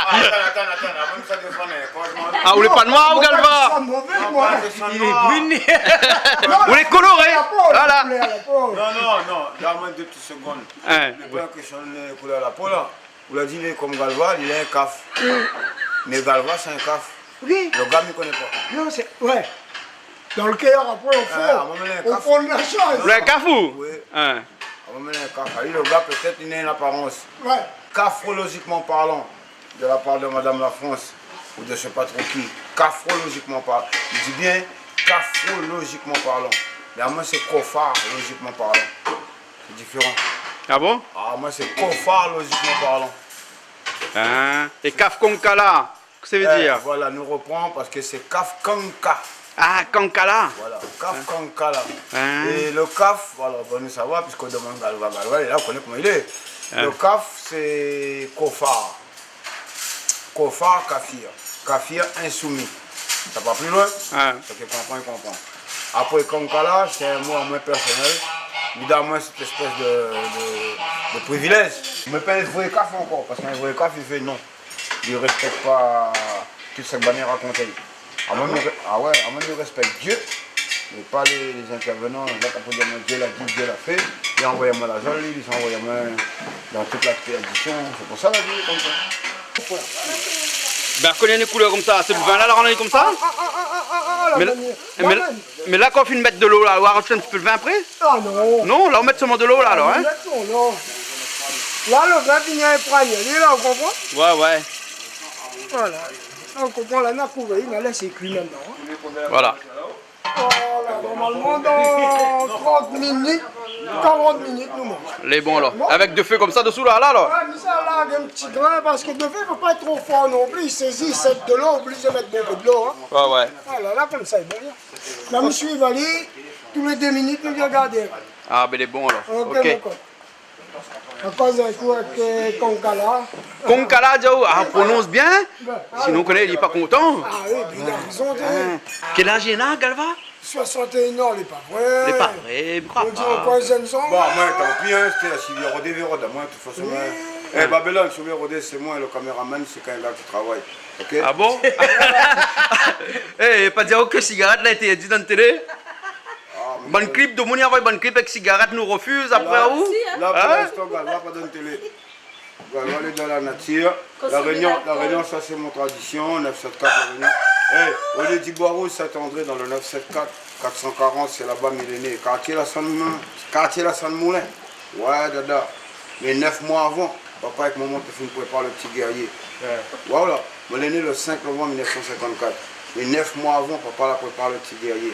Atann, atann, atann, avan sa défann, in, franshman. Ah, ou lé pa noir ou Galva ? Moin, moin, moin. Li lé brun. Ou lé koloré. Voilà. Non, non, non, donn amoin dé ti segonn. In, oui. Lé pa késtion de koulèr la po la. Ou la di, li lé konm Galva, li lé in kaf. Mé Galva, sé in kaf. Oui. Lo gars, mi koné pa. Non, sé, ouais. Dan lo kèr, apré, o fon. Ah, moin, mi lé in kaf. O fon de la shoz. Ou lé in kaf ou ? Oui. In. Ah, moin, mi lé in kaf. Ah, li, lo gars, pétèt, li néna in aparans. Ouais. Kafrolozikman parlan, de la par de Madame Lafrance ou de sé pa tro ki, kafrolozikman parlan. Mi di bien, kafrolozikman parlan. Mé amoin, sé kofarlozikman parlan. Sé diféran. Ah bon ? Ah, moin, sé Kofar, lojikman parlan. Hein ? É Kaf Konkala, kosa i vé dir ? Eh, voilà, nou repran parske sé Kaf Kanka. Ah, Kankala. Voilà, Kaf Konkala. Hein ? É le Kaf, voilà, bon, nou sava, piske ou demann Galva, Galva, é la, ou koné koman i lé. Hein ? Le Kaf, sé Kofar. Kofar, kafir. Kafir, insoumi. Sa va pli loin ? Ah. Sak i konpran, i konpran. Apré, Kankala, sé in mo amoin pèrsonèl. Li donn amoin sèt éspès de, de, de privilèz. Mé pa in vré kaf ankor, parske in vré kaf, i fé non. Li rèspèk pa tout sak bann i rakont. Amoin, mi rè-, ah ouais, amoin, mi rèspèk Dié, mé pa lé, lé zintèrvenan. La, kan ou di amoin Dié la di, Dié la fé, li anvoy amoin la zoli, li anvoy amoin dan tout la pèrdision. Sé pou sa la vi lé konmsa. Bin, kan néna in koulèr konmsa, sé le vin la, la rann ali konmsa ? Ah, ah, ah, la manièr. Mé la, mé la, kan ou fine mèt de lo la, ou arèt in ti pé le vin apré ? Ah non. Non, la, ou mèt solman de lo la, alor, hein ? Ah, non, non. La, le vin i vien prèmyé, li la, ou konpran ? Ouais, ouais. Voilà. La, ou konpran, la, na kouv ali, na lès kui mintenan, hein. Voilà. Voilà, normalman, dan trant minit, karant minit, nou manz. Lé bon, alor. Bon. Avèk de fé konmsa desou, la, la, alor. Ouais, mé sa, la, in ti grin, parske de fé, fo pa èt tro for non pli, i sézi, i sèt de lo, oblizé mèt bonpé de lo, hein. Ouais, ouais. Voilà, la, konmsa, lé bon. La, mi suiv ali, tou lé dé minit, nou vien gardé. Ah, bin, lé bon, alor. Ok, mon kok. Akoz in kou avèk, euh, Konkala. Konkala, di aou, ah, prononse bien. Bin, sinon, ou koné, li lé pa kontan. Ah oui, bin, li na rézon, hein. Kèl az li na, Galva ? Soisant-é-in an, lé pa vré. Lé pa vré, mi kroi pa. Ou di ankor in zèn zan. Bon, moin, tanpi, hein, sé, si li vé rodé, vé rod amoin, de tout fason, oui, hein. Eh, Babylone, si ou vé rodé, sé moin, le kaméraman, sé kan la ki travay. Ok ? Ah bon ? Eh, pa di aou ke sigarèt la intèrdi dan télé ? Ah, mé bann klip, domoun i anvoy bann klip avèk sigarèt, nou refiz, apré, ah, ou ? La, pou linstan, Galva pa dan télé. Galva lé dan la natir. La Rényon, La Rényon, sa sé mon tradision, nèf sèt kat, La Rényon. Eh, olié di Bois Rouge, Saint-André, dan le nèf sèt kat, kat san karant, sé laba mi lé né. Kartié la Sann-, kartié la Sann-Moulin. Ouais, dada. Mé nèf moi avan, papa avèk momon té fine prépar le ti gérié. Ouais. Voilà. Moin lé né le cinq novembre mille neuf cent cinquante-quatre. Mé nèf moi avan, papa la prépar le ti gérié.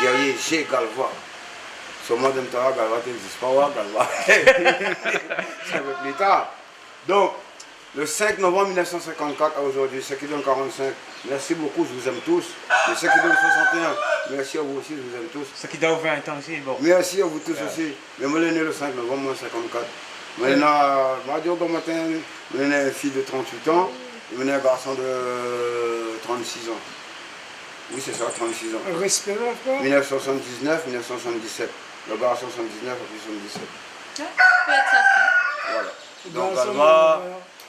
Gérié G Galva. Solman dan tan la, Galva té égzis pa, ouais, Galva. Sé in pé pli tar. Donk, le cinq novembre mille neuf cent cinquante-quatre à aujourd'hui, sak i donn quarante-cinq. Merci beaucoup, je vous aime tous. Et ceux qui donnent soixante et un, merci à vous aussi, je vous aime tous. Sak i donn vingt ans osi, bon. Merci à vous tous aussi. Mé moin lé né le cinq novembre, moin, cinquante-quatre. Moin néna, mardi o gran matin, moin néna in fiy de trente-huit ans, é moin néna in garson de trente-six ans. Oui, sé sa, trente-six ans. Respé, mon frèr. Mille neuf cent soixante-dix-neuf, mille neuf cent soixante-dix-sept. Le garson soixante-dix-neuf, la fiy soixante-dix-sept. Ouais, pé èt sa. Voilà. Donk, Galva, voilà.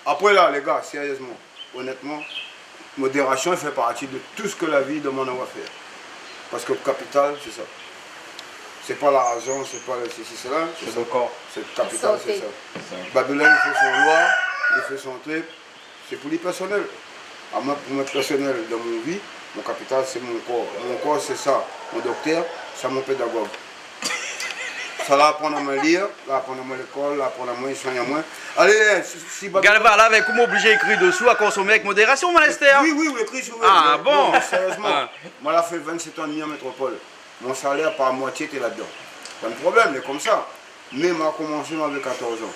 Apré la, lé gars, sériezman, onètman, modérasion i fé parti de tout sak la vi i demann aou a fèr. Parske le kapital, sé sa. Sé pa larzan, sé pa le sesi, sela, sé sa. Sé le kor. Sé le kapital, sé sa. Sé sa. Babylone i fé son loi, i fé son truk. Sé pou li pèrsonèl. Amoin, pou moin pèrsonèl, dan mon vi, mon kapital, sé mon kor. Mon kor, sé sa, mon doktèr, sa, mon pédagog. Sa la aprann amoin lir, la aprann amoin lékol, la aprann amoin, i soign amoin. Alé, si, si, Galva, la, avèk ou, moin oblizé ékri desou, à consommer avec modération, mon Esther. Oui, oui, oui, ékri si ou vé. Ah, mé bon. Non, mé sériezman, ah, moin la fé vingt-sept an é demi an métropol. Mon salèr, par moitié, té ladan. Pa de problèm, lé konmsa. Mé moin la komansé, moin, avèk katorz an.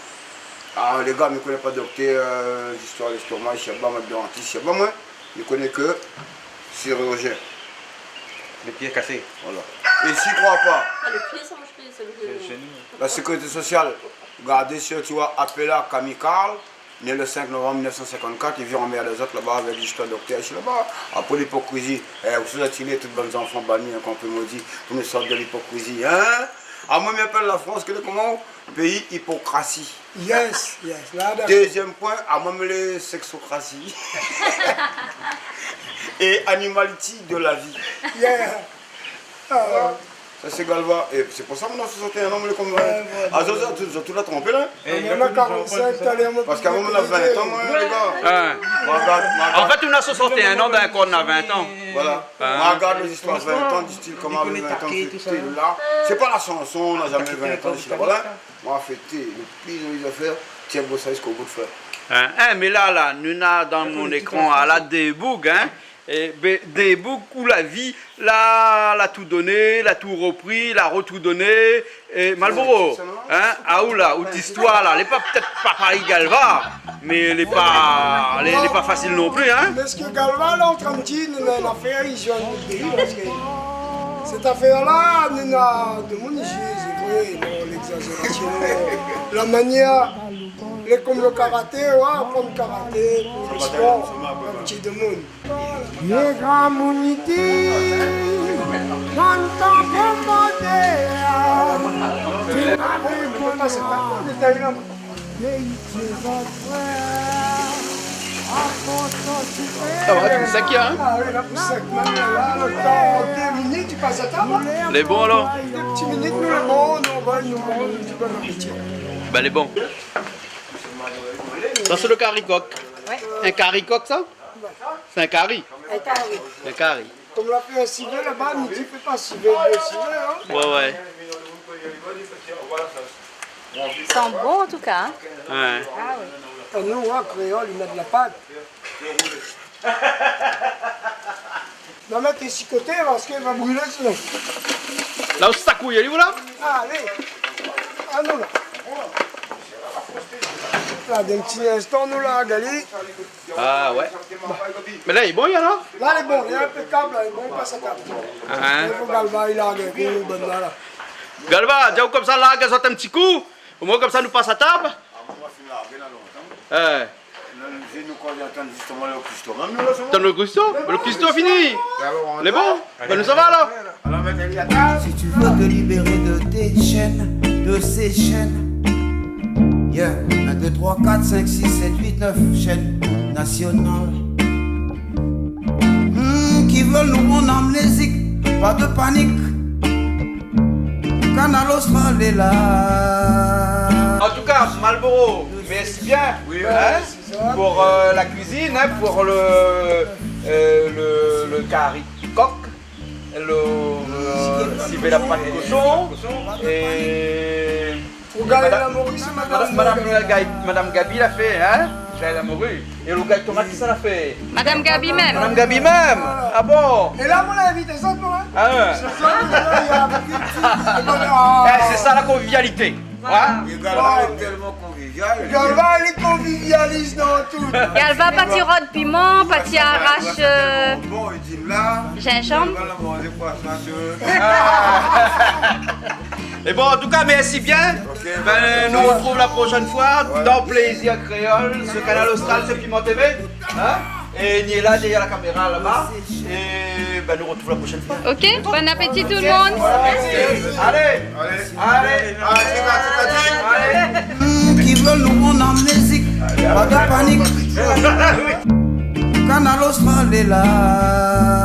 Ah, lé gars, mi koné pa doktèr, euh, zistoir lèstoma, isi laba, moin, dantis, isi laba, moin. Mi koné ke sirizien. Le pié kasé. Voilà. É si i kroi pa, ah, le pié, sa, moin, mi koné, sé le, le genou. La sékirité sosial, gardé sir, ti voi, apèl la Camille Carl, né le cinq novembre mille neuf cent cinquante-quatre, i vien anmèrd azot laba avèk zistoir doktèr isi laba. Apré, lipokrizi. Eh, ou sou zot i lé, tout bann zanfan bani, hein, kan ou pé modi, pou nou sort de lipokrizi, hein ? Amoin, mi apèl la Frans, ke lé koman ? Péi ipokrasi. Yes, yes, la, dakor. Dézièm poin, amoin, mi lé sexokrasi. É animality de la vi. Yeah. Ah. Sa sé Galva. É sé pou sa moin néna soixante et un an, moin lé konm... Ouais, ouais, ah, zot, zot, zot, zot la tronpé la. Eh, moin néna quarante-cinq, talèr, moin... Parske avan moin néna vingt an, moin, lé gars. Hein. Moin la gard, moin la gard. An fèt, ou néna soixante et un an, bin, kan ou néna vingt an. Voilà. Hein. Moin la gard zistoir vingt an, di stil, koman avèk vingt an, tout sa la. Sé pa la shanson, ou na zamé vingt an, voilà. Moin la fété, le pli zoli zafèr, tienbo sa ziska bout, frèr. Hein, hein, mé la, la, nou néna dan mon ékran, ala dé boug, hein. É bin, dé boug ou la vi, la, la tout doné, la tout ropri, la rotou doné. É Malboro, in, aou la, out zistoir la, lé pa pétèt pa parèy Galva, mé lé pa, lé, lé pa fasil non pli, in. Mé sak Galva la antrin di di, nou néna in afèr, i zoué anou dé, parske sèt afèr-la, nou néna demoun i zoué, sé vré, non, légzazérasion, la manièr, lé konm lo karaté, oué, aprann karaté, pou lo spor, in ti demoun. Vié gramoun i di, kan tan pou modé, ti mavé pou pa sa, pa pou détay la. Sa va, tout sak i a, in ? Ah oui, la, pou sak, mèm la, lo tan, dé minit, i pas a tab, in. Lé bon, alor ? Dé ti minit, nou lé bon, nou, nou, nou, nou, nou, nou, bon apéti. Bin, lé bon. Sa, sé lo kari kok. Oué. In kari kok, sa ? Sé in kari. In kari. In kari. Konm la fé in sivé laba, mi di, fé pa sivé, dé sivé, in. Oué, oué. I san bon, an tou ka, in. Oué. Ah oui. Ah, nou, oué, kréol, i mèt la pat. Nou va mèt isi koté, parske i va brilé, sinon. La ou sakouy ali, ou la ? Alé. Anou, la. La, dan in ti instan, nou la, gali. Ah oué. Mé la, lé bon, Yann, in ? La, lé bon, lé inpékab, la, lé bon, i pas a tab. Ah. I fo Galva i larg in kou, bann la, la. Galva, di aou konmsa, larg azot in ti kou. Omoin konmsa, nou pas a tab. É. Tann lo kuisto. Mé lo kuisto fini. Lé bon. Bin, nou sava, alor. Si tu veux te libérer de tes chaînes, de ces chaînes, yeah, un, deux, trois, quatre, cinq, six, sept, huit, neuf chaînes nationales, hmm, qui veulent nous rendre amnésiques, pas de panique. Kanal Austral lé la. An tou ka, Malboro, mèrsi bien, in, pou, euh, la kuizine, in, pou lo, euh, lo, lo kari kok, lo, euh, sivé la pat koshon, é Rougay la mori, sé madam, madam, madam Gabi la fé, in ? Rougay la mori. É rougay tomat, kisa la fé ? Madam Gabi mèm. Madam Gabi mèm. Ah bon ? É la, moin la invit azot, moin, in. Ah oué. Sé sa, déza, i a bokou de... É, sé sa la konvivialité. Voilà. Oué. Galva lé tèlman konvivial. Galva lé konvivialis dan tout. Galva parti rod piman, parti arash, euh, bon, i di la, zinzanm. Galva la manzé poison, sé... É bon, an tou ka, mèrsi bien. Ok. Bin, nou artrouv la proshèn foi dan Plézir Kréol, su Kanal Austral, su Piment TV, in ? É ni lé la, dèrièr la kaméra laba. É bin, nou artrouv la proshèn foi. Ok, bon apéti tout lo moun. Alé, alé, alé. Qui veulent nous rendre amnésiques, pas de panique. Kanal Austral lé la.